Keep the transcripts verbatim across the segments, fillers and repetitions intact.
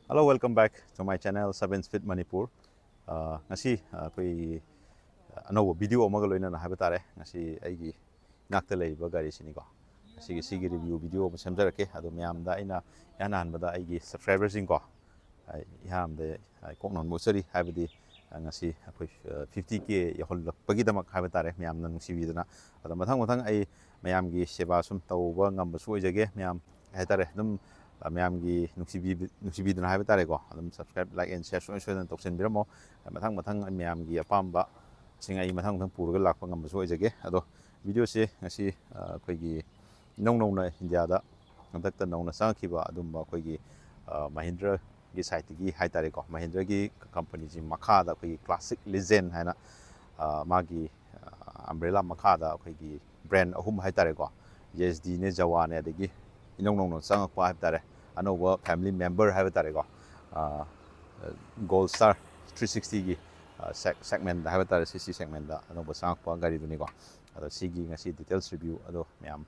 Hello, welcome back to my channel, Seven Speed Manipur. ꯑ, ꯉꯁꯤ, ꯑ, ꯑꯩꯈꯣꯏ ꯑꯅꯧꯕ ꯚꯤꯗꯤꯑꯣ ꯑꯃꯒ ꯂꯣꯏꯅꯅ ꯍꯥꯏꯕ ꯇꯥꯔꯦ꯫ ꯉꯁꯤ ꯑꯩꯒꯤ ꯏꯅꯥꯛꯇ ꯂꯩꯔꯤꯕ ꯒꯥꯔꯤꯁꯤꯅꯤꯀꯣ꯫ ꯉꯁꯤꯒꯤ ꯁꯤꯒꯤ ꯔꯤꯚꯤꯌꯨ ꯚꯤꯗꯤꯑꯣ ꯑꯃ ꯁꯦꯝꯖꯔꯛꯀꯦ꯫ ꯑꯗꯣ ꯃꯌꯥꯝꯗ ꯑꯩꯅ ꯏꯍꯥꯟ ꯍꯥꯟꯕꯗ ꯑꯩꯒꯤ ꯁꯕꯁꯀ꯭ꯔꯥꯏꯕꯔꯁꯤꯡꯀꯣ, ꯑꯩ ꯏꯍꯥꯟ ꯍꯥꯟꯕꯗ ꯑꯩ ꯀꯣꯛꯅ ꯎꯠꯆꯔꯤ꯫ ꯍꯥꯏꯕꯗꯤ, ꯑ, ꯉꯁꯤ ꯑꯩꯈꯣꯏ, ꯑ, fifty K ꯌꯧꯍꯜꯂꯛꯄꯒꯤꯗꯃꯛ ꯍꯥꯏꯕ ꯇꯥꯔꯦ, ꯃꯌꯥꯝꯅ ꯅꯨꯡꯁꯤꯕꯤꯗꯅ꯫ ꯑꯗꯣ ꯃꯊꯪ ꯃꯊꯪ ꯑꯩ ꯃꯌꯥꯝꯒꯤ ꯁꯦꯕꯥ ꯁꯨꯝ ꯇꯧꯕ ꯉꯝꯕꯁꯨ ꯑꯣꯏꯖꯒꯦ꯫ ꯃꯌꯥꯝ ꯀꯩ ꯍꯥꯏꯇꯥꯔꯦ, ꯑꯗꯨꯝ, ꯑ, ꯃꯌꯥꯝꯒꯤ ꯅꯨꯡꯁꯤꯕꯤ-, ꯅꯨꯡꯁꯤꯕꯤꯗꯅ ꯍꯥꯏꯕ ꯇꯥꯔꯦꯀꯣ, ꯑꯗꯨꯝ subscribe, like and share ꯁꯨꯡꯁꯣꯏ ꯁꯣꯏꯗꯅ ꯇꯧꯁꯤꯟꯕꯤꯔꯝꯃꯣ꯫ ꯃꯊꯪ ꯃꯊꯪ ꯑꯩ ꯃꯌꯥꯝꯒꯤ ꯑꯄꯥꯝꯕꯁꯤꯡ ꯑꯩ ꯃꯊꯪ ꯃꯊꯪ ꯄꯨꯔꯒ ꯂꯥꯛꯄ ꯉꯝꯕꯁꯨ ꯑꯣꯏꯖꯒꯦ꯫ ꯑꯗꯣ ꯚꯤꯗꯤꯑꯣꯁꯦ ꯉꯁꯤ, ꯑ, ꯑꯩꯈꯣꯏꯒꯤ ꯏꯅꯧ ꯅꯧꯅ ꯏꯟꯗꯤꯌꯥꯗ ꯍꯟꯗꯛꯇ ꯅꯧꯅ ꯆꯪꯉꯛꯈꯤꯕ ꯑꯗꯨꯝꯕ ꯑꯩꯈꯣꯏꯒꯤ, ꯑ, ꯃꯍꯤꯟꯗ꯭ꯔꯒꯤ ꯁꯥꯏꯠꯇꯒꯤ ꯍꯥꯏ ꯇꯥꯔꯦꯀꯣ, ꯃꯍꯤꯟꯗ꯭ꯔꯒꯤ ꯀꯝꯄꯅꯤꯁꯤ ꯃꯈꯥꯗ ꯑꯩꯈꯣꯏꯒꯤ ꯀ꯭ꯂꯥꯁꯤꯛ ꯂꯤꯖꯦꯟ ꯍꯥꯏꯅ, ꯑ, ꯃꯥꯒꯤ, ꯑ, ꯑꯝꯕ꯭ꯔꯦꯂꯥ ꯃꯈꯥꯗ ꯑꯩꯈꯣꯏꯒꯤ ꯕ꯭ꯔꯦꯟ ꯑꯍꯨꯝ ꯍꯥꯏ ꯇꯥꯔꯦꯀꯣ, ꯖꯦ ꯑꯦꯁ ꯗꯤꯅꯦ, ꯖꯋꯥꯅꯦ, ꯑꯗꯒꯤ ꯏꯅꯧ ꯅꯧꯅ ꯆꯪꯉꯛꯄ ꯍꯥꯏꯕ ꯇꯥꯔꯦ, ꯑꯅꯧꯕ ꯐꯦꯃꯤꯂꯤ ꯃꯦꯝꯕꯔ ꯍꯥꯏꯕ ꯇꯥꯔꯦꯀꯣ, ꯑ, ꯒꯣꯜ ꯁ꯭ꯇꯥꯔ ꯊ꯭ꯔꯤ ꯁꯤꯛꯁꯇꯤꯒꯤ, ꯑ, ꯁꯦꯛ-, ꯁꯦꯒꯃꯦꯟꯗ ꯍꯥꯏꯕ ꯇꯥꯔꯦ, ꯁꯤ ꯁꯤ ꯁꯦꯒꯃꯦꯟꯗ ꯑꯅꯧꯕ ꯆꯪꯉꯛꯄ ꯒꯥꯔꯤꯗꯨꯅꯤꯀꯣ꯫ ꯑꯗꯣ ꯁꯤꯒꯤ ꯉꯁꯤ ꯗꯤꯇꯦꯜꯁ ꯔꯤꯚꯤꯌꯨ ꯑꯗꯣ ꯃꯌꯥꯝ,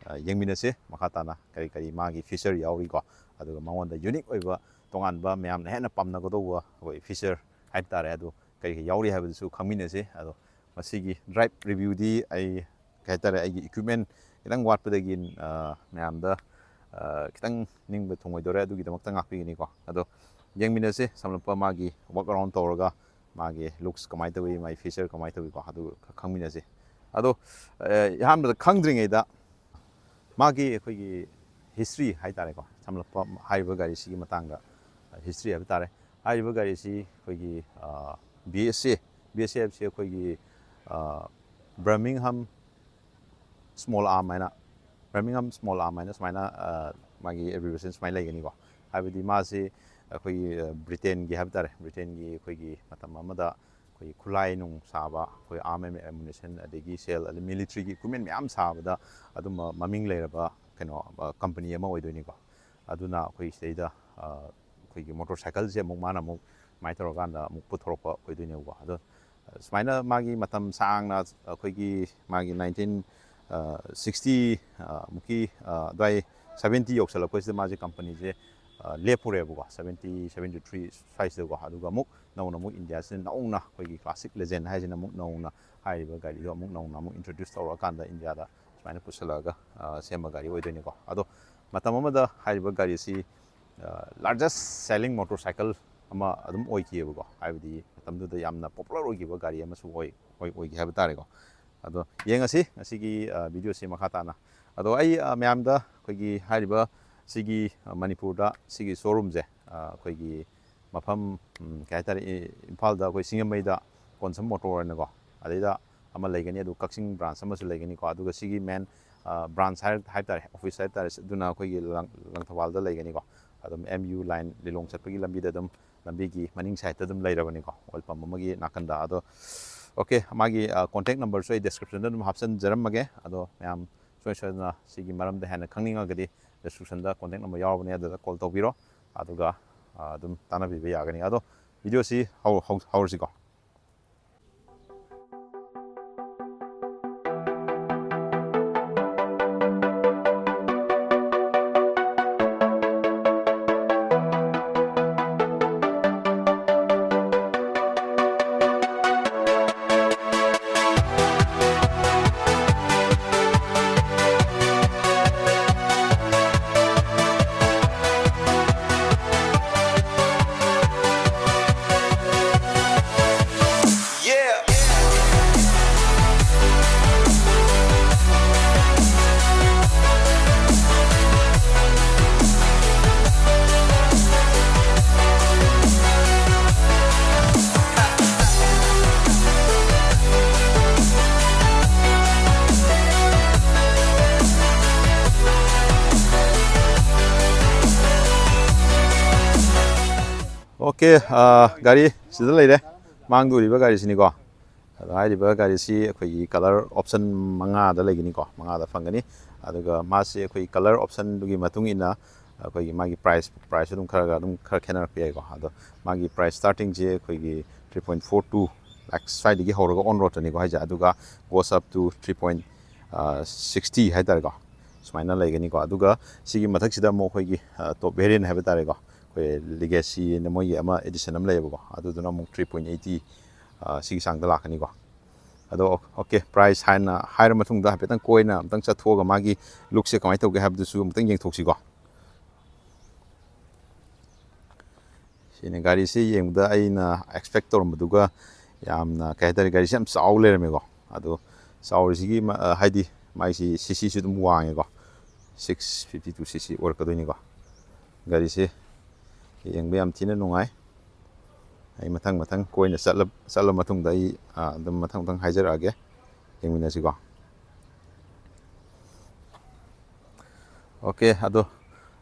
ꯑ, ꯌꯦꯡꯃꯤꯟꯅꯁꯦ꯫ ꯃꯈꯥ ꯇꯥꯅ ꯀꯔꯤ ꯀꯔꯤ ꯃꯥꯒꯤ ꯐꯤꯆꯔ ꯌꯥꯎꯔꯤꯀꯣ, ꯑꯗꯨꯒ ꯃꯉꯣꯟꯗ ꯌꯨꯅꯤꯛ ꯑꯣꯏꯕ, ꯇꯣꯉꯥꯟꯕ, ꯃꯌꯥꯝꯅ ꯍꯦꯟꯅ ꯄꯥꯝꯅꯒꯗꯧꯕ ꯑꯩꯈꯣꯏ ꯐꯤꯆꯔ ꯍꯥꯏꯕ ꯇꯥꯔꯦ, ꯑꯗꯨ ꯀꯔꯤ ꯀꯔꯤ ꯌꯥꯎꯔꯤ ꯍꯥꯏꯕꯗꯨꯁꯨ ꯈꯪꯃꯤꯟꯅꯁꯦ꯫ ꯑꯗꯣ ꯃꯁꯤꯒꯤ ꯗ꯭ꯔꯥꯏꯚ ꯔꯤꯚꯤꯌꯨꯗꯤ ꯑꯩ, ꯀꯩ ꯍꯥꯏꯇꯥꯔꯦ, ꯑꯩꯒꯤ ꯏꯀ꯭ꯋꯤꯞꯃꯦꯟ ꯈꯤꯇꯪ ꯋꯥꯠꯄꯗꯒꯤ, ꯑ, ꯃꯌꯥꯝꯗ, ꯑ, ꯈꯤꯇꯪ ꯅꯤꯡꯕ ꯊꯨꯡꯉꯣꯏꯗꯣꯔꯦ, ꯑꯗꯨꯒꯤꯗꯃꯛꯇ ꯉꯥꯛꯄꯤꯒꯅꯤꯀꯣ꯫ ꯑꯗꯣ ꯌꯦꯡꯃꯤꯟꯅꯁꯦ, ꯁꯝꯂꯞꯄ ꯃꯥꯒꯤ ꯋꯥꯛ ꯑꯔꯥꯎꯟ ꯇꯧꯔꯒ ꯃꯥꯒꯤ ꯂꯨꯛꯁ ꯀꯃꯥꯏꯅ ꯇꯧꯏ, ꯃꯥꯒꯤ ꯐꯤꯆꯔ ꯀꯃꯥꯏꯅ ꯇꯧꯏꯀꯣ, ꯑꯗꯨ ꯈ-, ꯈꯪꯃꯤꯟꯅꯁꯦ꯫ ꯑꯗꯣ, ꯑ, ꯑꯍꯥꯟꯕꯗ ꯈꯪꯗ꯭ꯔꯤꯉꯩꯗ ꯃꯥꯒꯤ ꯑꯩꯈꯣꯏꯒꯤ ꯍꯤꯁꯇ꯭ꯔꯤ ꯍꯥꯏ ꯇꯥꯔꯦꯀꯣ, ꯁꯝꯂꯞꯄ ꯍꯥꯏꯔꯤꯕ ꯒꯥꯔꯤꯁꯤꯒꯤ ꯃꯇꯥꯡꯗ ꯍꯤꯁꯇ꯭ꯔꯤ ꯍꯥꯏꯕ ꯇꯥꯔꯦ꯫ ꯍꯥꯏꯔꯤꯕ ꯒꯥꯔꯤꯁꯤ ꯑꯩꯈꯣꯏꯒꯤ, ꯑ, ꯕꯤ ꯑꯦꯁ ꯑꯦ, ꯕꯤ ꯑꯦꯁ ꯑꯦ ꯍꯥꯏꯕꯁꯤ ꯑꯩꯈꯣꯏꯒꯤ, ꯑ, ꯕꯔꯃꯤꯡꯍꯝ ꯁ꯭ꯃꯣꯜ ꯑꯥꯔꯝ ꯍꯥꯏꯅ, ꯕꯔꯃꯤꯡꯍꯝ ꯁ꯭ꯃꯣꯜ ꯑꯥꯔꯝ ꯍꯥꯏꯅ ꯁꯨꯃꯥꯏꯅ, ꯑ, ꯃꯥꯒꯤ ꯑꯦꯕ꯭ꯔꯤꯕ꯭ꯔꯦꯁꯟ ꯁꯨꯃꯥꯏꯅ ꯂꯩꯒꯅꯤꯀꯣ꯫ ꯍꯥꯏꯕꯗꯤ ꯃꯥꯁꯤ ꯑꯩꯈꯣꯏꯒꯤ, ꯑ, ꯕ꯭ꯔꯤꯇꯦꯟꯒꯤ ꯍꯥꯏꯕ ꯇꯥꯔꯦ, ꯕ꯭ꯔꯤꯇꯦꯟꯒꯤ ꯑꯩꯈꯣꯏꯒꯤ ꯃꯇꯝ ꯑꯃꯗ ꯑꯩꯈꯣꯏꯒꯤ ꯈꯨꯠꯂꯥꯏ ꯅꯨꯡ ꯁꯥꯕ, ꯑꯩꯈꯣꯏ ꯑꯥꯔꯝ ꯑꯦꯟ ꯑꯦꯃꯨꯅꯤꯁꯟ, ꯑꯗꯒꯤ ꯁꯦꯜ, ꯑꯗꯩ ꯃꯤꯂꯤꯇ꯭ꯔꯤꯒꯤ ꯏꯀ꯭ꯋꯤꯞꯃꯦꯟ ꯃꯌꯥꯝ ꯁꯥꯕꯗ ꯑꯗꯨꯝꯕ ꯃꯃꯤꯡ ꯂꯩꯔꯕ ꯀꯩꯅꯣ, ꯑ, ꯀꯝꯄꯅꯤ ꯑꯃ ꯑꯣꯏꯗꯣꯏꯅꯤꯀꯣ꯫ ꯑꯗꯨꯅ ꯑꯩꯈꯣꯏ ꯁꯤꯗꯩꯗ, ꯑ, ꯑꯩꯈꯣꯏꯒꯤ ꯃꯣꯇꯣꯔ ꯁꯥꯏꯀꯜꯁꯦ ꯑꯃꯨꯛ ꯃꯥꯅ ꯑꯃꯨꯛ ꯁꯨꯃꯥꯏꯅ ꯇꯧꯔꯀꯥꯟꯗ ꯑꯃꯨꯛ ꯄꯨꯊꯣꯔꯛꯄ ꯑꯣꯏꯗꯣꯏꯅꯦꯕꯀꯣ꯫ ꯑꯗꯣ ꯁꯨꯃꯥꯏꯅ ꯃꯥꯒꯤ ꯃꯇꯝ ꯁꯥꯡꯅ ꯑꯩꯈꯣꯏꯒꯤ ꯃꯥꯒꯤ ꯅꯥꯏꯟꯇꯤꯟ, ꯑ, ꯁꯤꯛꯁꯇꯤ, ꯑ, ꯃꯨꯛꯀꯤ, ꯑ, ꯑꯗꯨꯋꯥꯏ, ꯁꯕꯦꯟꯇꯤ ꯌꯧꯁꯜꯂꯛꯄꯁꯤꯗ ꯃꯥꯁꯦ ꯀꯝꯄꯅꯤꯁꯦ, ꯑ, ꯂꯦꯞꯄꯨꯔꯦꯕꯀꯣ, ꯁꯕꯦꯟꯇꯤ ꯁꯕꯦꯟꯇꯤ ꯊ꯭ꯔꯤ ꯁ꯭ꯋꯥꯏꯁꯤꯗꯀꯣ꯫ ꯑꯗꯨꯒ ꯑꯃꯨꯛ ꯅꯧꯅ ꯑꯃꯨꯛ ꯏꯟꯗꯤꯌꯥꯁꯤꯗ ꯅꯧꯅ ꯑꯩꯈꯣꯏꯒꯤ ꯀ꯭ꯂꯥꯁꯤꯛ ꯂꯦꯖꯦꯟ ꯍꯥꯏꯁꯤꯅ ꯑꯃꯨꯛ ꯅꯧꯅ ꯍꯥꯏꯔꯤꯕ ꯒꯥꯔꯤꯗꯣ ꯑꯃꯨꯛ ꯅꯧꯅ ꯑꯃꯨꯛ ꯏꯟꯇ꯭ꯔꯣꯗ꯭ꯌꯨꯁ ꯇꯧꯔꯛꯑꯀꯥꯟꯗ ꯏꯟꯗꯤꯌꯥꯗ ꯁꯨꯃꯥꯏꯅ ꯄꯨꯁꯜꯂꯛꯑꯒ ꯁꯦꯝꯕ ꯒꯥꯔꯤ ꯑꯣꯏꯗꯣꯏꯅꯤꯀꯣ꯫ ꯑꯗꯣ ꯃꯇꯝ ꯑꯃꯗ ꯍꯥꯏꯔꯤꯕ ꯒꯥꯔꯤꯁꯤ ꯂꯥꯔꯖꯦꯁ ꯁꯦꯂꯤꯡ ꯃꯣꯇꯣꯔ ꯁꯥꯏꯀꯜ ꯑꯃ ꯑꯗꯨꯝ ꯑꯣꯏꯈꯤꯑꯕꯀꯣ꯫ ꯍꯥꯏꯕꯗꯤ ꯃꯇꯝꯗꯨꯗ ꯌꯥꯝꯅ ꯄꯣꯄꯨꯂꯔ ꯑꯣꯏꯈꯤꯕ ꯒꯥꯔꯤ ꯑꯃꯁꯨ ꯑꯣꯏ ꯑꯣꯏ- ꯑꯣꯏꯈꯤ ꯍꯥꯏꯕ ꯇꯥꯔꯦꯀꯣ꯫ ꯑꯗꯣ ꯌꯦꯡꯉꯁꯤ ꯉꯁꯤꯒꯤ ꯚꯤꯗꯤꯑꯣꯁꯤ ꯃꯈꯥ ꯇꯥꯅ꯫ ꯑꯗꯣ ꯑꯩ ꯃꯌꯥꯝꯗ ꯑꯩꯈꯣꯏꯒꯤ ꯍꯥꯏꯔꯤꯕ ꯁꯤꯒꯤ ꯃꯅꯤꯄꯨꯔꯗ ꯁꯤꯒꯤ ꯁꯣꯔꯨꯝꯁꯦ ꯑꯩꯈꯣꯏꯒꯤ ꯃꯐꯝ ꯀꯩ ꯍꯥꯏꯇꯥꯔꯦ, ꯏꯝꯐꯥꯜꯗ ꯑꯩꯈꯣꯏ ꯁꯤꯡꯖꯃꯩꯗ ꯀꯣꯟꯁꯝ ꯃꯣꯇꯣꯔ ꯍꯥꯏꯅꯀꯣ, ꯑꯗꯩꯗ ꯑꯃ ꯂꯩꯒꯅꯤ, ꯑꯗꯨ ꯀꯛꯆꯤꯡ ꯕ꯭ꯔꯥꯟꯁ ꯑꯃꯁꯨ ꯂꯩꯒꯅꯤꯀꯣ꯫ ꯑꯗꯨꯒ ꯁꯤꯒꯤ ꯃꯦꯟ ꯕ꯭ꯔꯥꯟꯁ ꯍꯥꯏ ꯍꯥꯏꯕ ꯇꯥꯔꯦ, ꯑꯣꯐꯤꯁ ꯍꯥꯏꯕ ꯇꯥꯔꯦ, ꯑꯗꯨꯅ ꯑꯩꯈꯣꯏꯒꯤ ꯂꯪ- ꯂꯪꯊꯕꯥꯜꯗ ꯂꯩꯒꯅꯤꯀꯣ꯫ ꯑꯗꯨꯝ ꯑꯦꯝ ꯌꯨ ꯂꯥꯏꯟ ꯂꯤꯂꯣꯡ ꯆꯠꯄꯒꯤ ꯂꯝꯕꯤꯗ ꯑꯗꯨꯝ ꯂꯝꯕꯤꯒꯤ ꯃꯅꯤꯡ ꯁꯥꯏꯠꯇ ꯑꯗꯨꯝ ꯂꯩꯔꯕꯅꯤꯀꯣ, ꯑꯣꯏꯜ ꯄꯝ ꯑꯃꯒꯤ ꯅꯥꯀꯟꯗ꯫ ꯑꯗꯣ ꯑꯣꯀꯦ, ꯃꯥꯒꯤ ꯀꯣꯟꯇꯦꯛ ꯅꯝꯕꯔꯁꯨ ꯑꯩ ꯗꯤꯁꯀ꯭ꯔꯤꯞꯁꯟꯗ ꯑꯗꯨꯝ ꯍꯥꯞꯆꯤꯟꯖꯔꯝꯃꯒꯦ꯫ ꯑꯗꯣ ꯃꯌꯥꯝ ꯁꯣꯏ ꯁꯣꯏꯗꯅ ꯁꯤꯒꯤ ꯃꯔꯝꯗ ꯍꯦꯟꯅ ꯈꯪꯅꯤꯡꯉꯒꯗꯤ ꯗꯤꯁꯀ꯭ꯔꯤꯞꯁꯟꯗ ꯀꯣꯟꯇꯦꯛ ꯅꯝꯕꯔ ꯌꯥꯎꯔꯕꯅꯦ, ꯑꯗꯨꯗ ꯀꯣꯜ ꯇꯧꯕꯤꯔꯣ꯫ ꯑꯗꯨꯒ ꯑꯗꯨꯝ ꯇꯥꯟꯅꯕꯤꯕ ꯌꯥꯒꯅꯤ꯫ ꯑꯗꯣ ꯚꯤꯗꯤꯑꯣꯁꯤ ꯍꯧ- ꯍꯧ- ꯍꯧꯔꯁꯤꯀꯣ꯫ ꯑꯣꯀꯦ, ꯒꯥꯔꯤ ꯁꯤꯗ ꯂꯩꯔꯦ, ꯃꯥꯡꯗ ꯎꯔꯤꯕ ꯒꯥꯔꯤꯁꯤꯅꯤꯀꯣ꯫ ꯑꯗꯣ ꯍꯥꯏꯔꯤꯕ ꯒꯥꯔꯤꯁꯤ ꯑꯩꯈꯣꯏꯒꯤ ꯀꯂꯔ ꯑꯣꯞꯁꯟ ꯃꯉꯥꯗ ꯂꯩꯒꯅꯤꯀꯣ, ꯃꯉꯥꯗ ꯐꯪꯒꯅꯤ꯫ ꯑꯗꯨꯒ ꯃꯥꯁꯤ ꯑꯩꯈꯣꯏꯒꯤ ꯀꯂꯔ ꯑꯣꯞꯁꯟꯗꯨꯒꯤ ꯃꯇꯨꯡ ꯏꯟꯅ ꯑꯩꯈꯣꯏꯒꯤ ꯃꯥꯒꯤ ꯄ꯭ꯔꯥꯏꯁ ꯄ꯭ꯔꯥꯏꯁꯁꯨ ꯑꯗꯨꯝ ꯈꯔꯒ ꯑꯗꯨꯝ ꯈꯔ ꯈꯦꯠꯅꯔꯛꯄ ꯌꯥꯏꯀꯣ꯫ ꯑꯗꯣ ꯃꯥꯒꯤ ꯄ꯭ꯔꯥꯏꯁ ꯁ꯭ꯇꯥꯔꯇꯤꯡꯁꯦ ꯑꯩꯈꯣꯏꯒꯤ three point four two lakh ꯁ꯭ꯋꯥꯏꯗꯒꯤ ꯍꯧꯔꯒ ꯑꯣꯟ ꯔꯣꯗꯇꯅꯤꯀꯣ ꯍꯥꯏꯁꯦ꯫ ꯑꯗꯨꯒ goes up to three point sixty ꯍꯥꯏꯇꯥꯔꯦꯀꯣ꯫ ꯁꯨꯃꯥꯏꯅ ꯂꯩꯒꯅꯤꯀꯣ꯫ ꯑꯗꯨꯒ ꯁꯤꯒꯤ ꯃꯊꯛꯁꯤꯗ ꯑꯃꯨꯛ ꯑꯩꯈꯣꯏꯒꯤ ꯇꯣꯞ ꯚꯦꯔꯤꯌꯟ ꯍꯥꯏꯕ ꯇꯥꯔꯦꯀꯣ, ꯑꯩꯈꯣꯏ ꯂꯤꯒꯦꯁꯤꯅ ꯃꯣꯏꯒꯤ ꯑꯃ ꯑꯦꯗꯤꯁꯟ ꯑꯃ ꯂꯩꯌꯦꯕꯀꯣ, ꯑꯗꯨꯗꯨꯅ ꯑꯃꯨꯛ ꯊ꯭ꯔꯤ ꯄꯣꯏꯟ ꯑꯩꯠꯇꯤ ꯁꯤꯒꯤ ꯆꯥꯡꯗ ꯂꯥꯛꯀꯅꯤꯀꯣ꯫ ꯑꯗꯣ ꯑꯣꯀꯦ, ꯄ꯭ꯔꯥꯏꯁ ꯍꯥꯏꯅ ꯍꯥꯏꯔ ꯃꯇꯨꯡꯗ ꯍꯥꯏꯐꯦꯠꯇꯪ ꯀꯣꯏꯅ ꯑꯝꯇꯪ ꯆꯠꯊꯣꯛꯑꯒ ꯃꯥꯒꯤ ꯂꯨꯛꯁꯦ ꯀꯃꯥꯏꯅ ꯇꯧꯒꯦ ꯍꯥꯏꯕꯗꯨꯁꯨ ꯑꯝꯇꯪ ꯌꯦꯡꯊꯣꯛꯁꯤꯀꯣ꯫ ꯁꯤꯅꯤ, ꯒꯥꯔꯤꯁꯤ ꯌꯦꯡꯕꯗ ꯑꯩꯅ ꯑꯦꯛꯁꯄꯦꯛ ꯇꯧꯔꯝꯕꯗꯨꯒ ꯌꯥꯝꯅ, ꯀꯩ ꯍꯥꯏꯇꯥꯔꯦ, ꯒꯥꯔꯤꯁꯤ ꯌꯥꯝ ꯆꯥꯎ ꯂꯩꯔꯝꯃꯦꯀꯣ꯫ ꯑꯗꯣ ꯆꯥꯎꯔꯤꯁꯤꯒꯤ ꯃ-, ꯑ, ꯍꯥꯏꯗꯤ ꯃꯥꯏꯁꯤ ꯁꯤꯁꯤꯁꯨ ꯑꯗꯨꯝ ꯋꯥꯡꯉꯦꯀꯣ, ꯁꯤꯛꯁ ꯐꯤꯐꯇꯤ ꯇꯨ ꯁꯤꯁꯤ ꯑꯣꯏꯔꯛꯀꯗꯣꯏꯅꯤꯀꯣ꯫ ꯒꯥꯔꯤꯁꯤ ꯌꯦꯡꯕ ꯌꯥꯝ ꯊꯤꯅ ꯅꯨꯡꯉꯥꯏ꯫ ꯑꯩ ꯃꯊꯪ ꯃꯊꯪ ꯀꯣꯏꯅ ꯆꯠꯂ, ꯆꯠꯂ ꯃꯇꯨꯡꯗ ꯑꯩ, ꯑ, ꯑꯗꯨꯝ ꯃꯊꯪ ꯃꯊꯪ ꯍꯥꯏꯖꯔꯛꯑꯒꯦ, ꯌꯦꯡꯃꯤꯟꯅꯁꯤꯀꯣ꯫ ꯑꯣꯀꯦ, ꯑꯗꯣ,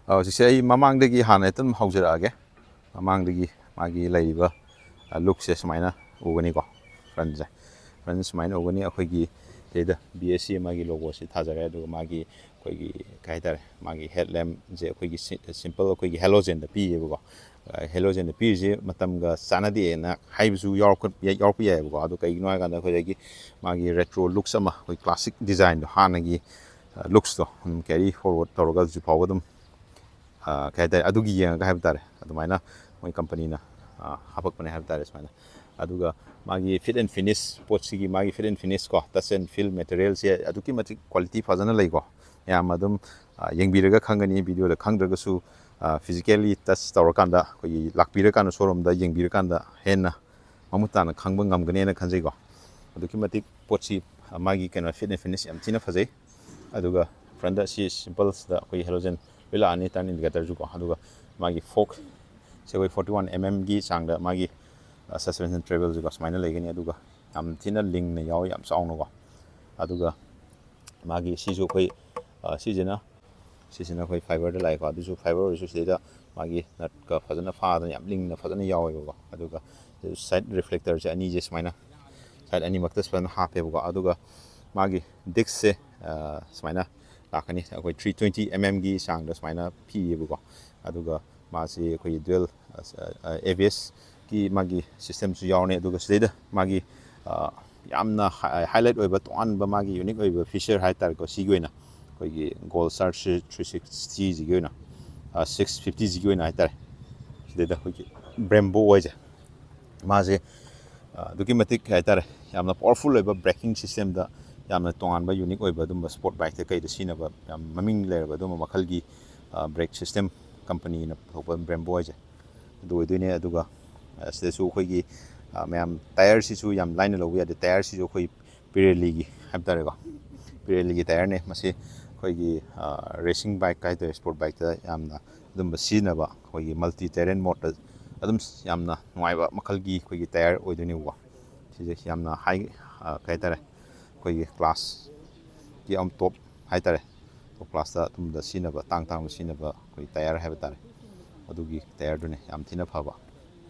ꯑ, ꯍꯧꯖꯤꯛꯁꯦ ꯑꯩ ꯃꯃꯥꯡꯗꯒꯤ ꯍꯥꯟꯅ ꯍꯦꯛꯇ ꯑꯗꯨꯝ ꯍꯧꯖꯔꯛꯑꯒꯦ꯫ ꯃꯃꯥꯡꯗꯒꯤ ꯃꯥꯒꯤ ꯂꯩꯔꯤꯕ, ꯑ, ꯂꯨꯛꯁꯦ ꯁꯨꯃꯥꯏꯅ ꯎꯒꯅꯤꯀꯣ꯫ ꯐ꯭ꯔꯟꯁꯦ, ꯐ꯭ꯔꯟ ꯁꯨꯃꯥꯏꯅ ꯎꯒꯅꯤ꯫ ꯑꯩꯈꯣꯏꯒꯤ ꯁꯤꯗ ꯕꯤ ꯑꯦꯁ ꯁꯤ ꯃꯥꯒꯤ ꯂꯣꯒꯣꯁꯤ ꯊꯥꯖꯔꯦ, ꯑꯗꯨꯒ ꯃꯥꯒꯤ ꯑꯩꯈꯣꯏꯒꯤ, ꯀꯩ ꯍꯥꯏꯇꯥꯔꯦ, ꯃꯥꯒꯤ ꯍꯦꯠ ꯂꯦꯝꯞꯁꯦ ꯑꯩꯈꯣꯏꯒꯤ ꯁꯤ-, ꯁꯤꯝꯄꯜ ꯑꯩꯈꯣꯏꯒꯤ ꯍꯦꯂꯣꯖꯦꯟꯗ ꯄꯤꯌꯦꯕꯀꯣ꯫ ꯑ, ꯍꯦꯂꯣꯖꯦꯟꯗ ꯄꯤꯔꯤꯁꯦ ꯃꯇꯝꯒ ꯆꯥꯟꯅꯗꯦꯅ ꯍꯥꯏꯕꯁꯨ ꯌꯥꯎꯔꯛꯄ-, ꯌꯥꯎꯔꯛꯄ ꯌꯥꯏꯌꯦꯕꯀꯣ꯫ ꯑꯗꯣ ꯀꯩꯒꯤꯅꯣ ꯍꯥꯏꯔꯀꯥꯟꯗ ꯑꯩꯈꯣꯏꯗꯒꯤ ꯃꯥꯒꯤ ꯔꯦꯇ꯭ꯔꯣ ꯂꯨꯛꯁ ꯑꯃ, ꯑꯩꯈꯣꯏ ꯀ꯭ꯂꯥꯁꯤꯛ ꯗꯤꯖꯥꯏꯟꯗꯣ, ꯍꯥꯟꯅꯒꯤ, ꯑ, ꯂꯨꯛꯁꯇꯣ ꯑꯗꯨꯝ ꯀꯦꯔꯤ ꯐꯣꯔꯋꯥꯔꯗ ꯇꯧꯔꯒ ꯍꯧꯖꯤꯛ ꯐꯥꯎꯕ ꯑꯗꯨꯝ, ꯑ, ꯀꯩ ꯍꯥꯏꯇꯥꯔꯦ, ꯑꯗꯨꯒꯤ ꯌꯦꯡꯉꯒ ꯍꯥꯏꯕ ꯇꯥꯔꯦ, ꯑꯗꯨꯃꯥꯏꯅ ꯃꯣꯏ ꯀꯝꯄꯅꯤꯅ, ꯑ, ꯍꯥꯄꯛꯄꯅꯦ ꯍꯥꯏꯕ ꯇꯥꯔꯦ ꯁꯨꯃꯥꯏꯅ꯫ ꯑꯗꯨꯒ ꯃꯥꯒꯤ ꯐꯤꯠ ꯑꯦꯟ ꯐꯤꯅꯤꯁ, ꯄꯣꯠꯁꯤꯒꯤ ꯃꯥꯒꯤ ꯐꯤꯠ ꯑꯦꯟ ꯐꯤꯅꯤꯁ ꯀꯣ, ꯇꯆ ꯑꯦꯟ ꯐꯤꯜ ꯃꯦꯇꯔꯤꯌꯦꯜꯁꯦ ꯑꯗꯨꯛꯀꯤ ꯃꯇꯤꯛ ꯀ꯭ꯋꯥꯂꯤꯇꯤ ꯐꯖꯅ ꯂꯩꯀꯣ꯫ ꯃꯌꯥꯝ ꯑꯗꯨꯝ, ꯑ, ꯌꯦꯡꯕꯤꯔꯒ ꯈꯪꯒꯅꯤ, ꯚꯤꯗꯤꯑꯣꯗ ꯈꯪꯗ꯭ꯔꯒꯁꯨ, ꯑ, ꯐꯤꯖꯤꯀꯦꯜꯂꯤ ꯇꯆ ꯇꯧꯔꯀꯥꯟꯗ, ꯑꯩꯈꯣꯏꯒꯤ ꯂꯥꯛꯄꯤꯔꯀꯥꯟꯗ, ꯁꯣꯔꯨꯝꯗ ꯌꯦꯡꯕꯤꯔꯀꯥꯟꯗ ꯍꯦꯟꯅ ꯃꯃꯨꯠ ꯇꯥꯅ ꯈꯪꯕ ꯉꯝꯒꯅꯦꯅ ꯈꯟꯖꯩꯀꯣ꯫ ꯑꯗꯨꯛꯀꯤ ꯃꯇꯤꯛ ꯄꯣꯠꯁꯤ, ꯑ, ꯃꯥꯒꯤ ꯀꯩꯅꯣ, ꯐꯤꯠ ꯑꯦꯟ ꯐꯤꯅꯤꯁ ꯌꯥꯝ ꯊꯤꯅ ꯐꯖꯩ꯫ ꯑꯗꯨꯒ ꯐ꯭ꯔꯟꯗ ꯁꯤ ꯁꯤꯝꯄꯜꯁꯤꯗ ꯑꯩꯈꯣꯏꯒꯤ ꯍꯦꯂꯣꯖꯦꯟ ꯂꯣꯏ ꯂꯥꯛꯑꯅꯤ, ꯇꯔꯟ ꯏꯟꯗꯤꯀꯦꯇꯔꯁꯨꯀꯣ꯫ ꯑꯗꯨꯒ ꯃꯥꯒꯤ ꯐꯣꯛꯁꯦ ꯑꯩꯈꯣꯏ ꯐꯣꯔꯇꯤ ꯋꯥꯟ ꯑꯦꯝ ꯑꯦꯝꯒꯤ ꯆꯥꯡꯗ ꯃꯥꯒꯤ, ꯑ, ꯁꯁꯄꯦꯟꯁꯟ ꯇ꯭ꯔꯦꯕꯦꯜꯁꯤꯀꯣ ꯁꯨꯃꯥꯏꯅ ꯂꯩꯒꯅꯤ꯫ ꯑꯗꯨꯒ ꯌꯥꯝ ꯊꯤꯅ ꯂꯤꯡꯅ ꯌꯥꯎꯋꯤ, ꯌꯥꯝ ꯆꯥꯎꯅꯀꯣ꯫ ꯑꯗꯨꯒ ꯃꯥꯒꯤ ꯁꯤꯁꯨ ꯑꯩꯈꯣꯏ, ꯑ, ꯁꯤꯁꯤꯅ, ꯁꯤꯁꯤꯅ ꯑꯩꯈꯣꯏ ꯐꯥꯏꯕꯔꯗ ꯂꯥꯛꯑꯦꯀꯣ꯫ ꯑꯗꯨꯁꯨ ꯐꯥꯏꯕꯔ ꯑꯣꯏꯔꯁꯨ ꯁꯤꯗꯩꯗ ꯃꯥꯒꯤ ꯅꯠꯀ ꯐꯖꯅ ꯐꯥꯗꯅ ꯌꯥꯝ ꯂꯤꯡꯅ ꯐꯖꯅ ꯌꯥꯎꯋꯦꯕꯀꯣ꯫ ꯑꯗꯨꯒ ꯁꯥꯏꯠ ꯔꯤꯐ꯭ꯂꯦꯛꯇꯔꯁꯦ ꯑꯅꯤꯁꯦ ꯁꯨꯃꯥꯏꯅ, ꯁꯥꯏꯠ ꯑꯅꯤꯃꯛꯇ ꯐꯖꯅ ꯍꯥꯞꯄꯦꯕꯀꯣ꯫ ꯑꯗꯨꯒ ꯃꯥꯒꯤ ꯗꯤꯛꯁꯁꯦ, ꯑ, ꯁꯨꯃꯥꯏꯅ ꯂꯥꯛꯀꯅꯤ꯫ ꯑꯩꯈꯣꯏ ꯊ꯭ꯔꯤ ꯇ꯭ꯋꯦꯟꯇꯤ ꯑꯦꯝ ꯑꯦꯝꯒꯤ ꯆꯥꯡꯗ ꯁꯨꯃꯥꯏꯅ ꯄꯤꯌꯦꯕꯀꯣ꯫ ꯑꯗꯨꯒ ꯃꯥꯁꯤ ꯑꯩꯈꯣꯏꯒꯤ ꯗ꯭ꯌꯨꯑꯦꯜ, ꯑ, ꯑ, ꯑꯦ ꯕꯤ ꯑꯦꯁꯀꯤ ꯃꯥꯒꯤ ꯁꯤꯁꯇꯦꯝꯁꯨ ꯌꯥꯎꯔꯅꯤ꯫ ꯑꯗꯨꯒ ꯁꯤꯗꯩꯗ ꯃꯥꯒꯤ, ꯑ, ꯌꯥꯝꯅ ꯍꯥꯏ-, ꯍꯥꯏꯂꯥꯏꯠ ꯑꯣꯏꯕ, ꯇꯣꯉꯥꯟꯕ ꯃꯥꯒꯤ ꯌꯨꯅꯤꯛ ꯑꯣꯏꯕ ꯐꯤꯆꯔ ꯍꯥꯏ ꯇꯥꯔꯦꯀꯣ, ꯁꯤꯒꯤ ꯑꯣꯏꯅ ꯑꯩꯈꯣꯏꯒꯤ ꯒꯣꯜ ꯁ꯭ꯇꯥꯔ ꯊ꯭ꯔꯤ ꯁꯤꯛꯁꯇꯤꯁꯤꯒꯤ ꯑꯣꯏꯅ, ꯁꯤꯛꯁ ꯐꯤꯐꯇꯤꯁꯤꯒꯤ ꯑꯣꯏꯅ ꯍꯥꯏꯇꯥꯔꯦ, ꯁꯤꯗꯩꯗ ꯑꯩꯈꯣꯏꯒꯤ ꯕ꯭ꯔꯦꯝꯕꯣ ꯍꯥꯏꯁꯦ, ꯃꯥꯁꯦ ꯑꯗꯨꯛꯀꯤ ꯃꯇꯤꯛ ꯀꯩ ꯍꯥꯏꯇꯥꯔꯦ, ꯌꯥꯝꯅ ꯄꯋꯥꯔꯐꯨꯜ ꯑꯣꯏꯕ, ꯕ꯭ꯔꯦꯀꯤꯡ ꯁꯤꯁꯇꯦꯝꯗ ꯌꯥꯝꯅ ꯇꯣꯉꯥꯟꯕ, ꯌꯨꯅꯤꯛ ꯑꯣꯏꯕ ꯑꯗꯨꯝꯕ ꯁ꯭ꯄꯣꯔꯠ ꯕꯥꯏꯛꯇ ꯀꯩꯗ ꯁꯤꯖꯤꯟꯅꯕ ꯌꯥꯝ ꯃꯃꯤꯡ ꯂꯩꯔꯕ ꯑꯗꯨꯝꯕ ꯃꯈꯜꯒꯤ ꯕ꯭ꯔꯦꯛ ꯁꯤꯁꯇꯦꯝ ꯀꯝꯄꯅꯤꯅ ꯄꯨꯊꯣꯛꯄ ꯕ꯭ꯔꯦꯝꯕꯣ ꯍꯥꯏꯁꯦ ꯑꯗꯨ ꯑꯣꯏꯗꯣꯏꯅꯦ꯫ ꯑꯗꯨꯒ ꯁꯤꯗꯁꯨ ꯑꯩꯈꯣꯏꯒꯤ ꯃꯌꯥꯝ ꯇꯥꯌꯔꯁꯤꯁꯨ ꯌꯥꯝ ꯂꯥꯏꯅ ꯂꯧꯕ ꯌꯥꯗꯦ꯫ ꯇꯥꯌꯔꯁꯤꯁꯨ ꯑꯩꯈꯣꯏ ꯄꯤꯔꯦꯂꯤꯒꯤ ꯍꯥꯏꯕ ꯇꯥꯔꯦꯀꯣ, ꯄꯤꯔꯦꯂꯤꯒꯤ ꯇꯥꯌꯔꯅꯦ꯫ ꯃꯁꯤ ꯑꯩꯈꯣꯏꯒꯤ ꯔꯦꯁꯤꯡ ꯕꯥꯏꯛ ꯍꯥꯏꯇꯥꯔꯦ, ꯁ꯭ꯄꯣꯔꯠ ꯕꯥꯏꯛꯇ ꯌꯥꯝꯅ ꯑꯗꯨꯝꯕ ꯁꯤꯖꯤꯟꯅꯕ, ꯑꯩꯈꯣꯏꯒꯤ ꯃꯜꯇꯤ ꯇꯦꯔꯦꯟ ꯃꯣꯠꯇ ꯑꯗꯨꯝ ꯌꯥꯝꯅ ꯅꯨꯡꯉꯥꯏꯕ ꯃꯈꯜꯒꯤ ꯑꯩꯈꯣꯏꯒꯤ ꯇꯥꯌꯔ ꯑꯣꯏꯗꯣꯏꯅꯦꯕꯀꯣ꯫ ꯁꯤꯁꯦ ꯌꯥꯝꯅ ꯍꯥꯏ, ꯀꯩ ꯍꯥꯏꯇꯥꯔꯦ, ꯑꯩꯈꯣꯏꯒꯤ ꯀ꯭ꯂꯥꯁꯀꯤ ꯌꯥꯝ ꯇꯣꯞ ꯍꯥꯏꯇꯥꯔꯦ, ꯇꯣꯞ ꯀ꯭ꯂꯥꯁꯇ ꯑꯗꯨꯝꯕꯗ ꯁꯤꯖꯤꯟꯅꯕ, ꯇꯥꯡ ꯇꯥꯡꯕ ꯁꯤꯖꯤꯟꯅꯕ ꯑꯩꯈꯣꯏ ꯇꯥꯌꯔ ꯍꯥꯏꯕ ꯇꯥꯔꯦ, ꯑꯗꯨꯒꯤ ꯇꯥꯌꯔꯗꯨꯅꯦ ꯌꯥꯝ ꯊꯤꯅ ꯐꯕ꯫